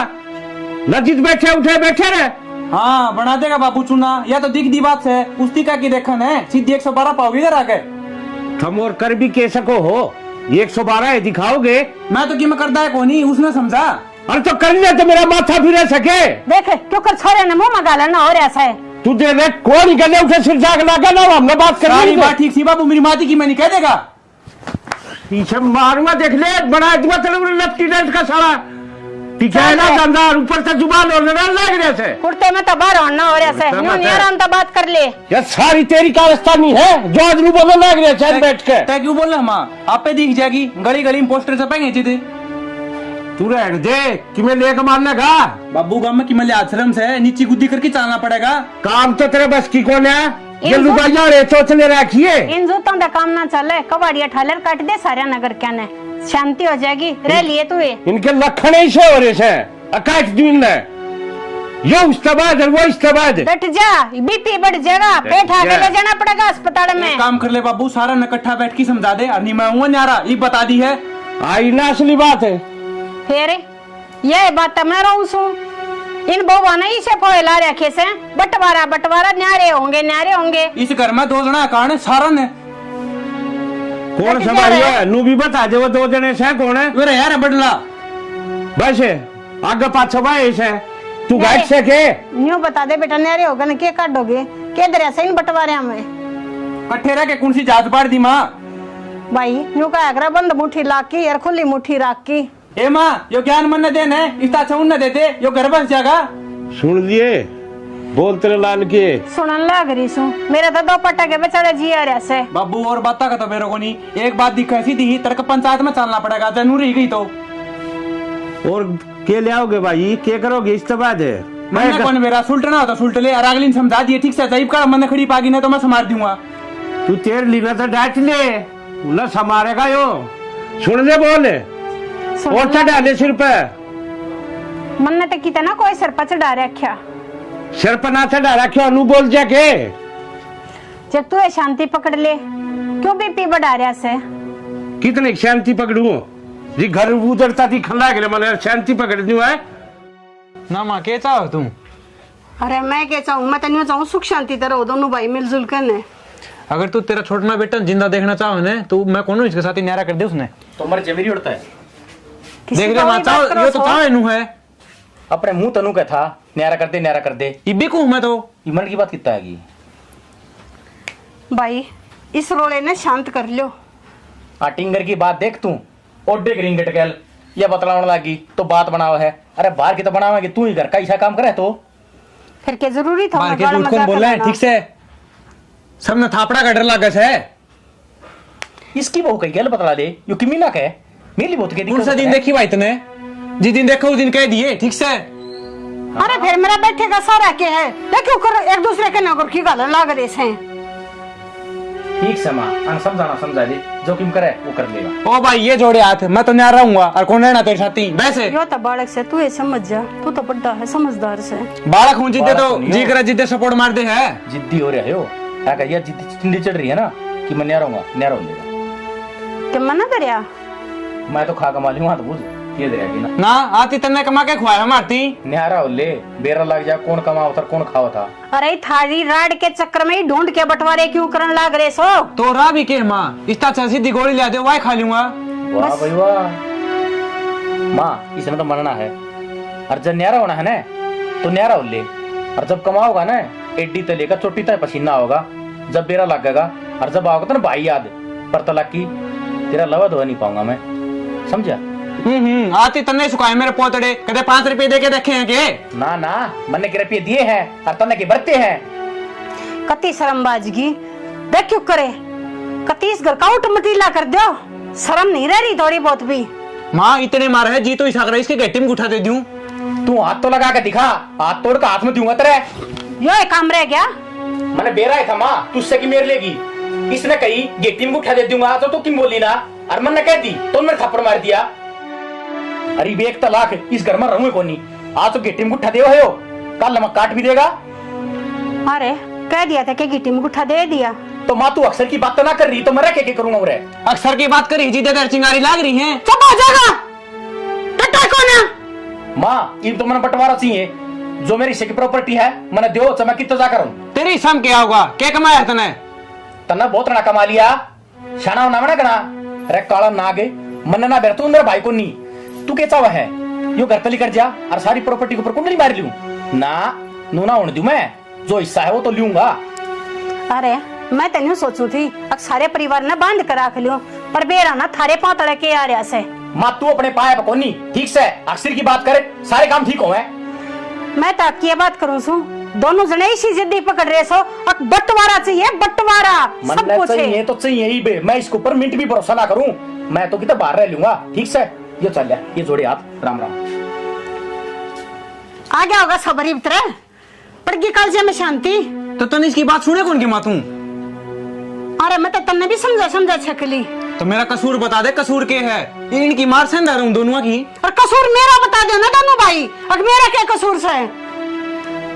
ना जित बैठे उठे बैठे रहे। हाँ, बना देगा बाबू चुन्ना, या तो दिख दी बात है। उसकी का की देखन है, सीधी एक सौ बारह पाओगे इधर आके। थम और कर भी के सको हो, एक सौ बारह है दिखाओगे। मैं तो किम करदा है कोनी, उसने समझा। अरे तो कर ले तो मेरा माथा फिरा सके। देख, क्यों कर छोरे ने मुंह में गाला ना हो रहा है। तू दे देख, कौन गले उठे सिर जाग लागा ना, हमने बात कर सारी ली। बात ठीक सी बाबू, मेरी माँ की मैं नहीं कह देगा। पीछे मारूंगा, देख ले, बना दूंगा तेरे को लट्टी डंड का साला। पीछे चल ना बे। धंधा, ऊपर से जुबान और लड़ाई लग रहे से। कुर्ते में तो बाहर होना हो रहा से, कुर्ते यूं में नहीं तो आराम तो बात कर ले। ये सारी तेरी कारस्तानी है, जो आज रू बोलने लग रहे से तै, बैठ के। तै क्यों बोल रहा माँ? आपे दिख जाएगी, गली गली में पोस्टर छपेंगे जी। तू रहने दे, कि मैं लेके मारने का? बाबू, गांव में कि मैं आश्रम से नीची गुद्दी करके चलना पड़ेगा। काम तो तेरे बस की कौन है? ये इन जू-, लुगाइयां रे चोचले रखिए। इन जूतों का काम ना चले, कबाड़िया ठालर काट दे सारे नगर क्या ने, शांति हो जाएगी, रह लिए तू ये। इनके लखण ऐसे हो रहे से, अकाट दिन ने। यो उसके बाद, वो इसके बाद। डट जा, बीपी बढ़ जाएगा, डट पेट आके जा। ले जाना पड़ेगा अस्पताल में। एक काम कर ले बाबू, सारा न इकट्ठा बैठ के समझा दे, और नहीं मैं हूं न्यारा, ये बता दी है। आई ना असली बात है। फिर? ये बात तो मैं रहूं सूं। इन बहुआ ने इसे फोए ला रखे से, बंटवारा, बंटवारा, न्यारे होंगे, न्यारे होंगे। इस घर में दो जना कान है, सारा ने। कौन संभालिए? है? नू भी बता दे, वो दो जने से कौन है? अरे यार, बडला। बस, आगे पाछे भाई से। तू न्यारे। घाट से के? न्यू बता दे बेटा, न्यारे होगे न के काटोगे? के दरिया से इन बंटवारिया में? कट्ठे रह के कौन सी जात बाढ़ दी माँ? भाई, न्यू का अगरा बंद मुट्ठी लाग की और खुली मुट्ठी राख की। ए माँ, यो ज्ञान मन्ने दे ने, इस ताछे उनने दे दे, यो घर बस जागा। सुन लिए, बोल तेरे लाल के। सुनन लाग रही सूं, मेरा तो दो पट्टा के बेचारे जी आ रहा से। बाबू, और बाता का तो बेरो कोनी, एक बात दिखे सीधी ही, तेरे को पंचायत में चलना पड़ेगा, जै नू रही गई तो। और के ले आओगे भाई, के करोगे इस तो बाद? मन्ने मैं कौन बेरा, सुलटना हो तो सुलट ले, और अगली ने समझा दिए, ठीक से, जाइब का मन्ने खड़ी पागी ना तो मैं समार दूंगा। तू तेरे लीना तो डांट ले। ना समारेगा यो। सुन ले बोल। सुन और ले। चढ़ा ले सिर पे। मन्ने तो कितना कोई सिर पे चढ़ा रख्या। सिर पे ना चढ़ा रख्या, नू बोल जा के। जब तू ये शांति पकड़ ले, क्यों बीपी बढ़ा रहा से? कितनी शांति पकड़ू? जी घर उजड़ता दिखन लाग रहे, मैंने शांति पकड़ दूं है। ना माँ, के चाहो तू? अरे, मैं के चाहूँ, मैं तो न्यू चाहूँ सुख शांति ते रहो दोनों भाई मिलजुल के ने। अगर तू तेरा छोटना बेटा जिंदा देखना चाहो ने, तो मैं कौन हूँ इसके साथ ही न्यारा कर दे उसने। तो मर जे मेरी उड़ता है। किसी देख ले का माँ, भी चाहो, बात करो यो तो सो। चाहो नू है। अपने मुंह तनु का था, न्यारा कर दे, न्यारा कर दे। इब्बी को हूँ मैं तो। इमन की बात कितना है की? भाई, इस रोले ने शांत कर लो। आ टिंगर की बात देख तू। ओडे ग्रीन गटकैल, ये बतलावण लागी, तो बात बनावे है। अरे, बाहर की तो बनावेगी, तू ही घर का ऐसा काम करे तो। फिर के जरूरी था बाहर मैं के गाल झूठ कौन मजाक बोला है, करना? ठीक से? सबने थापड़ा का डर लागे से। इसकी बहू कही गल बतला दे, यो किमी ना कहे। मेरी बहुत कह दी कौन सा दिन देखी भाई तने? जिस दिन देखो उस दिन कह दिए, ठीक से? अरे, फिर मेरा बैठे का सारा के है? देखो, कर एक दूसरे के नगर की गाल लाग रहे से। ठीक से माँ, अन समझाना समझा दे, जो किम करे वो कर लेगा। ओ भाई, ये जोड़े हाथ, मैं तो न्यारा रहूंगा और कौन रहना तेरे साथी, वैसे। यो तो बालक से, तू ये समझ जा, तू तो बड़ा है, समझदार से। बालक हूँ जिद्दे बालक तो नहीं जी हो। करे, जिद्दे सपोर्ट मार दे है। जिद्दी हो रहा है हो, क्या करिए, जिद्दी चिंदी चढ़ रही है ना कि मैं न्यारा हूँ, न्यारा हो जाएगा। कि मना करया? मैं तो खा कमा लूँ, हाथ बूझ। ये देगी ना। ना, आती तन्ने कमा के खुआया मारती। न्यारा हो ले, बेरा लग जा, कौन कमाओ था, कौन खाओ था। अरे, थारी राड के चक्कर में ही ढूंढ के बंटवारे क्यों करन लाग रहे सो? तो राह भी के माँ, इस तरह सीधी गोली ला दे, वाई खा लूंगा। वाह बस। भाई वाह। माँ, इसने तो मरना है। और जब न्यारा होना है ना, तो न्यारा हो ले। और जब कमाओगा ना, एडी तले का चोटी तक पसीना होगा। जब बेरा लगेगा और जब आओगे तो ना भाई याद, पर तलाकी, तेरा लवा धोवा नहीं पाऊंगा मैं, समझा? हम्म हम्म, आती तन्ने सुखाए मेरे पोतड़े, कदे पाँच रुपए दे के देखे हैं के? ना ना, मन्ने के रुपये दिए हैं और तन्ने के बरते हैं। कती शर्म बाजगी, देख क्यों करे, कती इस घर का उठ मटीला कर दो। शर्म नहीं रह रही थोड़ी बहुत भी? माँ, इतने मार है जी तो इस आगरा इसके गेटी में गुठा दे दूं। तू हाथ तो लगा के दिखा, हाथ तोड़ के हाथ में दूंगा तेरे। यो एक काम रह गया। मैंने बेरा है था माँ, तुझसे की मेर लेगी। इसने कही गेटी में गुठा दे दूंगा तो तू किम बोली ना, और मैंने कह दी तो मैंने थप्पड़ मार दिया। अरे बेक तलाक, इस घर में रहूं कोनी। आज तो गेटी में गुठा देवा है, कल मैं काट भी देगा। अरे, कह दिया था कि गेटी में गुठा दे दिया। तो माँ, तू अक्षर की बात तो ना कर रही, तो मैं रह के, के करूंगा उरे? अक्षर की बात करी जी, दे चिंगारी लाग रही है। चुप हो जाएगा, टट्टा कौन है? माँ, इब तो मैंने बंटवारा चाहिए, जो मेरी हिस्से की प्रॉपर्टी है, मैंने दो, चाहे मैं कितना जा करूँ। तेरे हिस्सा में क्या होगा, क्या कमाया तने? तन्ने बहुत रना कमा लिया। शाना होना मना करा। रे काला नाग, मन्ने ना बेरा तू मेरा भाई को नी। तू के चावा है? यो घर तली कर जा और सारी प्रॉपर्टी के ऊपर कुंडली मार लूं? ना, नू ना होने दूं मैं। जो हिस्सा है वो तो लूंगा। अरे, मैं तो न्यू सोचूं थी, अक सारे परिवार ने बांध कर रख लूं, पर बेरा ना थारे पांव तले के आ रहा से। माँ, तू अपने पाया पे कोनी, ठीक से, अक्षर की बात कर, सारे काम ठीक होवे। मैं तो आपकी ये बात करूं सूं, दोनों जने इसी जिद्दी पकड़ रहे सो, अक बंटवारा चाहिए, बंटवारा, सब मन्ने कुछ चाहिए है। तो चाहिए ही बे, मैं इसके ऊपर मिनट भी भरोसा ना करूं, मैं तो किते बाहर रह लूंगा, ठीक से। ये चल जा, ये जोड़े हाथ, राम राम। आ गया होगा सबर इब तेरे, पड़गी कालजे में शांति। तो तन्ने इसकी बात सुने कौन की माँ तू? अरे मैं तो तन्ने भी समझा समझा छकली। तो मेरा कसूर बता दे, कसूर के है? इनकी मार से अंधा रहूं दोनों की। और कसूर मेरा बता दे ना दोनों भाई, अब मेरा क्या कसूर से?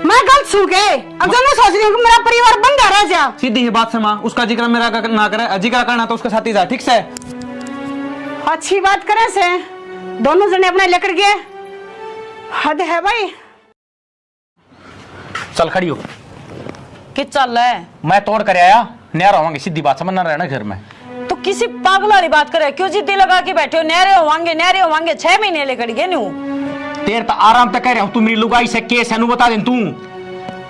मैं गलत सू के? अब जो मैं सोच रही हूँ कि मेरा परिवार बंधा रह जा। सीधी ही बात से माँ, उसका जिक्र मेरा का-, ना करे, जिक्र करना तो उसके साथ ही जा, ठीक से? अच्छी बात करे से, दोनों जने अपने लेकर गए। हद है भाई। चल खड़ी हो। कि चल है? मैं तोड़ कर आया, न्यारा होवांगे, सीधी बात, समझना रहना घर में। तो किसी पागल वाली बात करे, क्यों जिद्दी लगा के बैठे हो? न्यारे होवांगे, न्यारे होवांगे, छह महीने ले खड़ी है न्यू। तेरे तो आराम तक कह रहा हूँ, तू मेरी लुगाई से केस है, नु बता दे तू।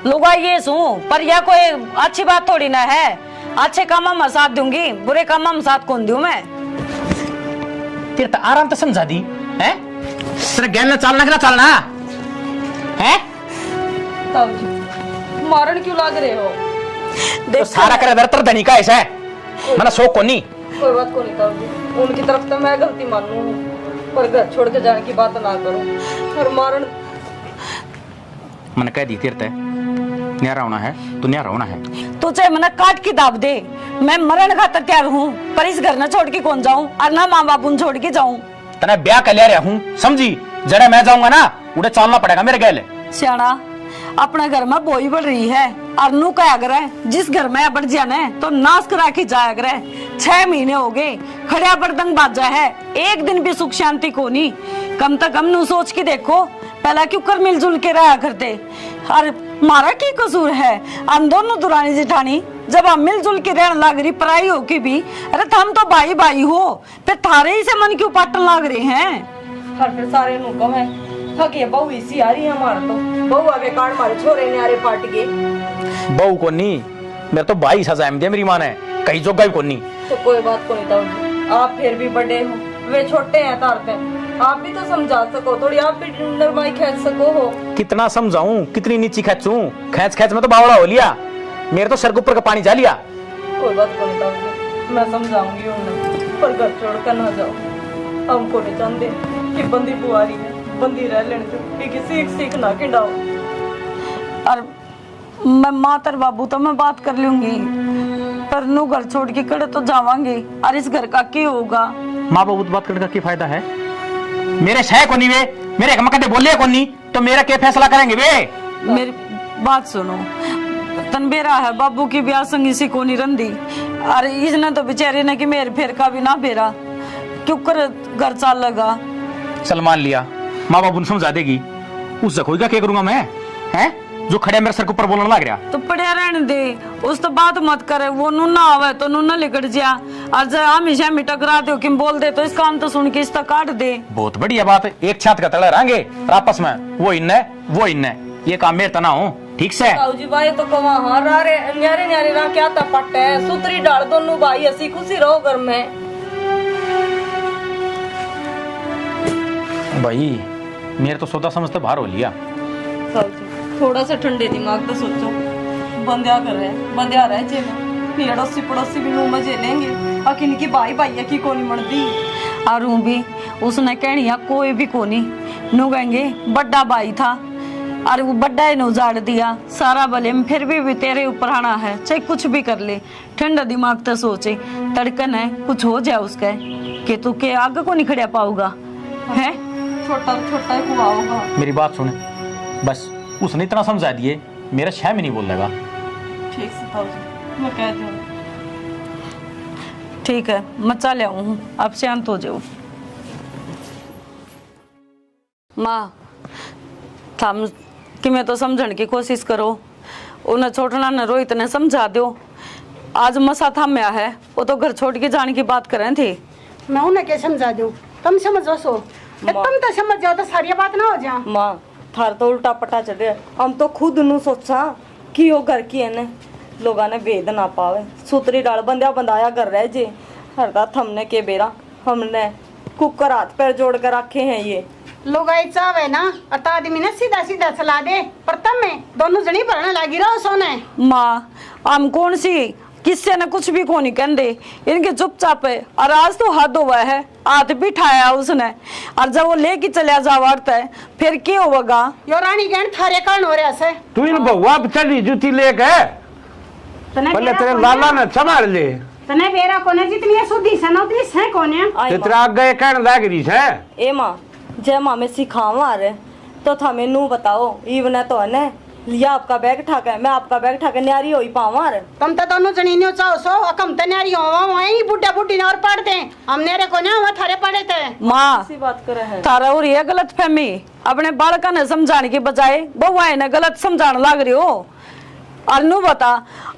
लुगाई ये सूं, पर यह कोई अच्छी बात थोड़ी ना है। अच्छे कामों में साथ दूंगी, बुरे कामों में साथ कौन दूं मैं? तेरे तो आराम तो समझा दी, हैं? तेरे गैल ना चालना कि ना चालना, हैं? ताऊ जी, मारण क्यों लाग रहे हो? तो देख सारा कर दर तर धनी का ऐसा है, मना शौक कोनी। कोई बात कोनी ताऊ जी, उनकी तरफ तो मैं गलती मानू हूँ, पर घर छोड़ के जाने की बात ना करो। और मारण मैंने कह दी तेरे ते, न्यारा होना है तो न्यारा होना है। तू चाहे मना काट के दाब दे, मैं मरण खातर तैयार हूँ, पर इस घर न छोड़ के कौन जाऊँ और ना माँ बाप उन छोड़ के जाऊँ। तने ब्याह कर लिया रहा हूँ, समझी? जड़े मैं जाऊंगा ना, उड़े चालना पड़ेगा मेरे गैल। सियाणा, अपने घर में बोई बढ़ रही है और नू कहा करे, जिस घर में बढ़ जाने तो नाश करा के जाया करे। छह महीने हो गए, खड़ा बर्दंग बाजा है, एक दिन भी सुख शांति को नहीं। कम से कम नू सोच के देखो, पहला क्यों कर मिलजुल के रहा करते। और म्हारा की कसूर है? हम दोनों दुरानी जिठानी जब हम मिलजुल के रहन लाग रही पराई हो के भी, अरे थम तो भाई भाई हो, फिर थारे ही से मन क्यों पाटन लाग रहे हैं? हर फिर सारे नु कहे, थके बहू इसी आ रही है हमारे तो। बहू आवे कान मारे छोरे न्यारे पाट के। बहू को नहीं, मेरे तो भाई सजा में दे मेरी माँ ने, कहीं जोगा ही कोनी। तो कोई बात कोनी ताऊ जी, आप फिर भी बड़े हो, वे छोटे हैं तार पे। आप भी तो समझा सको थोड़ी, आप भी नरमाई खींच सको हो। कितना समझाऊं, कितनी नीची खींचूं, खींच खींच में तो बावड़ा हो लिया, मेरे तो सर के ऊपर का पानी जा लिया। कोई बात कोनी ताऊ जी, मैं समझाऊंगी उन्हें, पर घर छोड़ कर ना जाओ। हम को नहीं चाहते कि बंदी बुआरी है, बंदी रह लेने दो, कि सीख सीख ना खिंडाओ। और मैं माँ तेरे बाबू तो मैं बात कर लूंगी, पर नू घर छोड़ के कड़े तो जावांगे, और इस घर का क्या होगा? माँ बाबू तो बात करने का क्या फायदा है? मेरे सह को नहीं वे, मेरे एक मकदे बोले को नहीं, तो मेरा क्या फैसला करेंगे वे? मेरी बात सुनो, तन बेरा है बाबू की ब्याह संगी सी कोनी रंदी, और इसने तो बेचारे ने कि मेरे फेर का भी ना बेरा, क्यों कर घर चालेगा? चल मान लिया, माँ बाबू ने समझा देगी, उससे खोई का क्या करूंगा मैं? हैं, जो खड़े मेरे सर के ऊपर बोलने लग रहा। तो पड़या रहने दे, उस तो बात मत करे। वो नूना आवे तो नूना लिकड़ जा, और जब हमेशा में टकरा दो कि बोल दे तो इस काम तो सुन के इसका काट दे। बहुत बढ़िया बात, एक छात का तले रहेंगे और आपस में वो इन्ने वो इन्ने, ये काम मेरे तना हो। ठीक से? ताऊ जी, भाई तो कमा हाँ रा रे, न्यारे न्यारे रा क्या था पट्टे, सुतरी डाल दोनों भाई, हंसी खुशी रहो घर में। भाई, मेरे तो सौदा समझ तो बाहर हो लिया। ताऊ जी, थोड़ा सा ठंडे दिमाग तो सोचो। बंद्या घर है, बंद्या रह जे ना। पड़ोसी पड़ोसी भी मुंह में झेलेंगे। अक इनकी भाई भाई की कोनी मनदी। और ऊं भी उसने कहनिया कोई भी कोनी। नु कहेंगे बड़ा भाई था, और वो बड़ा ही ने उजाड़ दिया। सारा भले में फिर भी, भी तेरे ऊपर आना है, चाहे कुछ भी कर ले। ठंडा दिमाग ते सोचे, तड़कन है कुछ हो जाए उसके, कि तू के आगे को नहीं खड़ा पाऊगा, हैं? छोटा तो छोटा ही हुआ होगा। मेरी बात सुन, बस उसने इतना समझा दिए, मेरा छह में नहीं बोलेगा। ठीक से ताऊ जी, मैं कह दूँ। ठीक है, मैं चल आऊँ हूँ, आप शांत हो जाओ। माँ, थम किमें तो समझण की कोशिश करो, उन्हें छोटना ने रोहित ने समझा दो। आज मसा थाम्या है, वो तो घर छोड़ के जाने की बात करें थे। मैं उन्हें के समझा दूं, तुम समझो सो। ए, माँ। तुम तो समझ जाओ तो सारी बात ना हो जा। माँ, थार तो उल्टा पटा चढ़ रहा। हम तो खुद नु सोचा कि यो घर की है ने लोगां ने भेद ना पावे। सुतरी डाल बंध्या बंधाया घर रह जे। हरदा थमने के बेरा, हमने कुकर हाथ पैर जोड़ कर रखे हैं ये। लुगाई चावे ना, और तो आदमी ने सीधा सीधा चला दे, पर तमे दोनों जनी भरने लागी रहो सोने। माँ, हम कौन सी किससे ने कुछ भी कोनी कहंदे, इनके चुपचाप है। और आज तो हद हुआ है, हाथ भी ठाया उसने। और जब वो लेके चला जावा है, फिर के होगा? यो रानी कहन थारे कारण हो रहा से। तू इन बहुआ पे चढ़ी जूती लेके। तने पहले बेरा तेरे कोन्या? लाला ने संभाल ले। तने बेरा कोने, जितनी ये सुधी से ना, उतनी से कोन्या। आई ते माँ। तेरा आगे कहन लाग रही से। ए माँ, जय माँ में सिखावा रे, तो थामे नू बताओ, ईव ने तो है ने, लिया आपका बैग ठाके, मैं आपका बैग ठाके न्यारी होई पावा रे। तुम तो दोनों जनी न्यू चाहो सो, अकम तो न्यारी होवा, वहीं बुड्ढा बुड्ढी ने और पढ़ दे। हम न्यारे कोन्या, हम थारे पढ़े थे। माँ, ऐसी बात करे है। थारा हो रही है गलत फहमी। अपने बालका ने समझाने की बजाय बहुआए ने गलत समझाने लाग रही हो। और नू बता,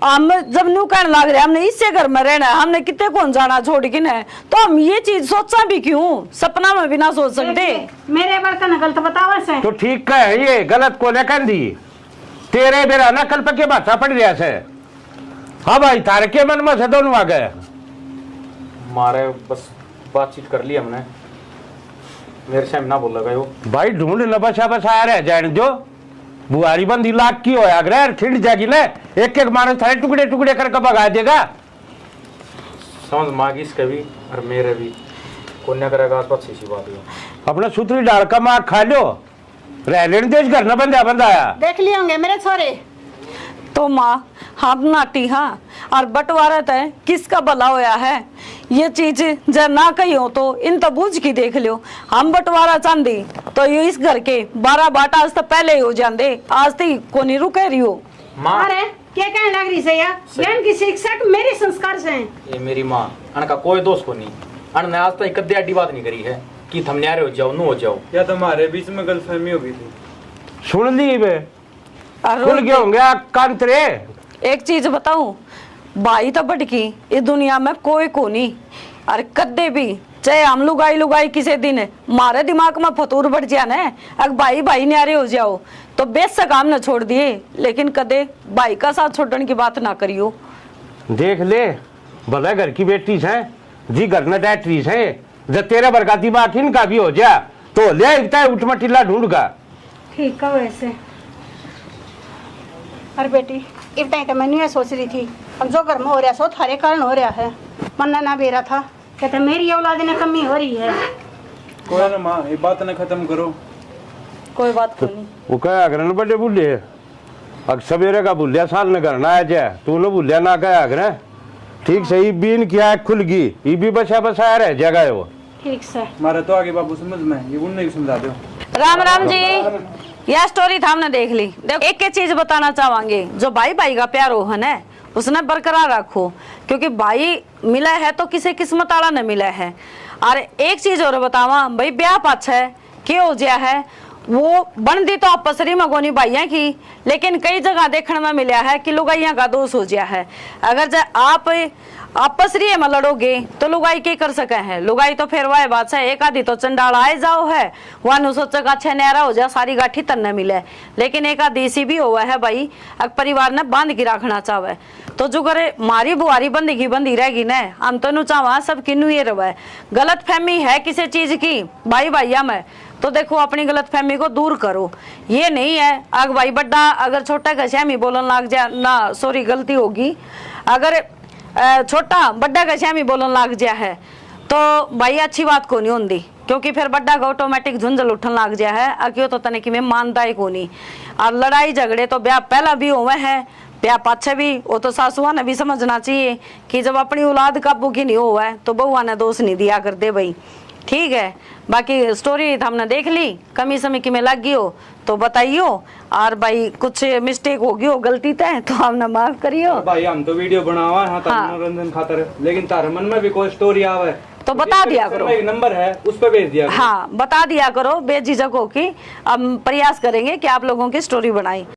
हम जब नू कहने लाग रहे, हमने इसे घर में रहना है, हमने कितने कौन जाना छोड़ के ने, तो हम ये चीज सोचा भी क्यों, सपना में भी ना सोच सकते। देखिए, मेरे बालका ने गलत बतावा से। तो ठीक कह, ये गलत को ने कह दी, तेरे बेरा ना कल पक्के भाषा पड़ रहा से। हाँ भाई, थारे के मन में से दोनों आ गए? मारे बस बातचीत कर ली हमने, मेरे से ना बोलेगा यो। भाई ढूंढ न बसा बसा रह जान जो, बुहारी बंदी लाग की होया करे, खिंड जागी ना, एक एक मानस थारे टुकड़े टुकड़े करके भगा देगा। समझ माँ की इसके भी और मेरे भी, कोन्या करेगा आसपास सी बात है। अपना सुतरी डाल का मार खा लो। रह लेने दे इस घर ना बंदा बंदा आया। देख लिए होंगे मेरे छोरे। तो माँ, हम नाटी हाँ, और बंटवारा तय किसका भला होया है? ये चीज जै ना कही हो तो इन तो बूझ की देख लियो। हम बंटवारा चाहती तो ये इस घर के बारह बाट आज तो पहले ही हो जाते। आज तो ही कोनी रुके रही हो। माँ। अरे, क्या कहने लग रही से या? सही। ज्ञान की शिक्षा के मेरे संस्कार से हैं। ये मेरी माँ, अनका कोई दोष को नहीं। अन ने आज तक कदे आडी बात नहीं करी है कि थम न्यारे हो जाओ, नू हो जाओ। या तो हमारे बीच में गलतफहमी हो गई थी। सुन ली बे। और खुल गए होंगे आ कान तेरे। एक चीज बताऊं, भाई तो भटकी इस दुनिया में कोई कोनी। और कदे भी चाहे हम लुगाई लुगाई किसी दिन मारे दिमाग में फतूर बढ़ जाए ना, अग भाई भाई न्यारे हो जाओ, तो बेशक हमने छोड़ दिए, लेकिन कदे भाई का साथ छोड़ने की बात ना करियो। देख ले, भला घर की बेटी से, जी घर न डैट रही से, जब तेरे वर्गा दिमाग इनका भी हो जा, तो ले इतना उठमटिला ढूंढ का। ठीक है वैसे। अरे बेटी, इब ताई तो मैं न्यू सोच रही थी, अब जो घर में हो रहा सो थारे कारण हो रहा है। मन्ना ना बेरा था, कहते मेरी औलाद ने कमी हो रही है। कोई ना माँ, ये बात ना खत्म करो। कोई बात को नहीं। वो कह अगरन बड़े बूढ़े, अग सवेरे का भूलिया साल ने घर ना आ जाए, तू ना भूलिया ना कह अगरे। ठीक सही बीन किया खुल गई, ये भी बसा बसाया रह जाएगा वो। ठीक से। मारे तो आगे बाबू समझ में, ये उनने भी समझा दो। राम राम जी, यह स्टोरी था हमने देख ली। देखो, एक एक चीज बताना चाहेंगे, जो भाई भाई का प्यार हो है ना, उसने बरकरार रखो, क्योंकि भाई मिला है तो किसी किस्मत आला ने मिला है। और एक चीज और बतावा भाई, ब्याह पाछे के हो गया है, वो बनती तो आपसरी में कोनी भाइयां की, लेकिन कई जगह देखने में मिला है कि लुगाइयां का दोष हो गया है। अगर जे आप आपसरी में लड़ोगे तो लुगाई के कर सके है? लुगाई तो फिर वह बात है, एक आधी तो चंडाल आए जाओ है, वह नु सोचे का अच्छा न्यारा हो जा, सारी गाठी तन्ने मिले। लेकिन एक आधी इसी भी होवे है भाई, अक परिवार ने बांध के रखना चाहे। तो जो करे मारी बुआरी बंदी की बंदी रहेगी न, हम तो नु चाहवा सब किन्नू ये रहे। गलत फहमी है किसी चीज की भाई भाइया में, तो देखो अपनी गलत फहमी को दूर करो। ये नहीं है अग भाई बड्डा अगर छोटा का श्यामी बोलन लाग जा ना, सॉरी गलती होगी, अगर अ, छोटा बड्डा का श्यामी बोलन लाग जा है तो भाई अच्छी बात को नहीं होंदी, क्योंकि फिर बड्डा का ऑटोमेटिक झुंझल उठन लाग जा है। अ, क्यों तो तने किमें मानता ही कोनी। और लड़ाई झगड़े तो ब्याह पहला भी होवे है, ब्याह पाछे भी। वो तो सासुआ ने भी समझना चाहिए कि जब अपनी औलाद काबू की नहीं होवे तो बहुआ ने दोष नहीं दिया कर दे भाई, ठीक है। बाकी स्टोरी तो हमने देख ली, कमी समी किमें लग गई हो तो बताइयो, और भाई कुछ मिस्टेक हो गई हो गलती तय तो हमने माफ करियो। भाई हम तो वीडियो बनावा है तार हाँ। मनोरंजन खातर, लेकिन तारे मन में भी कोई स्टोरी आवे तो बता दिया करो। एक नंबर है, उस पे भेज दिया करो। हाँ, बता दिया करो बेझिझक हो कि हम प्रयास करेंगे कि आप लोगों की स्टोरी बनाई।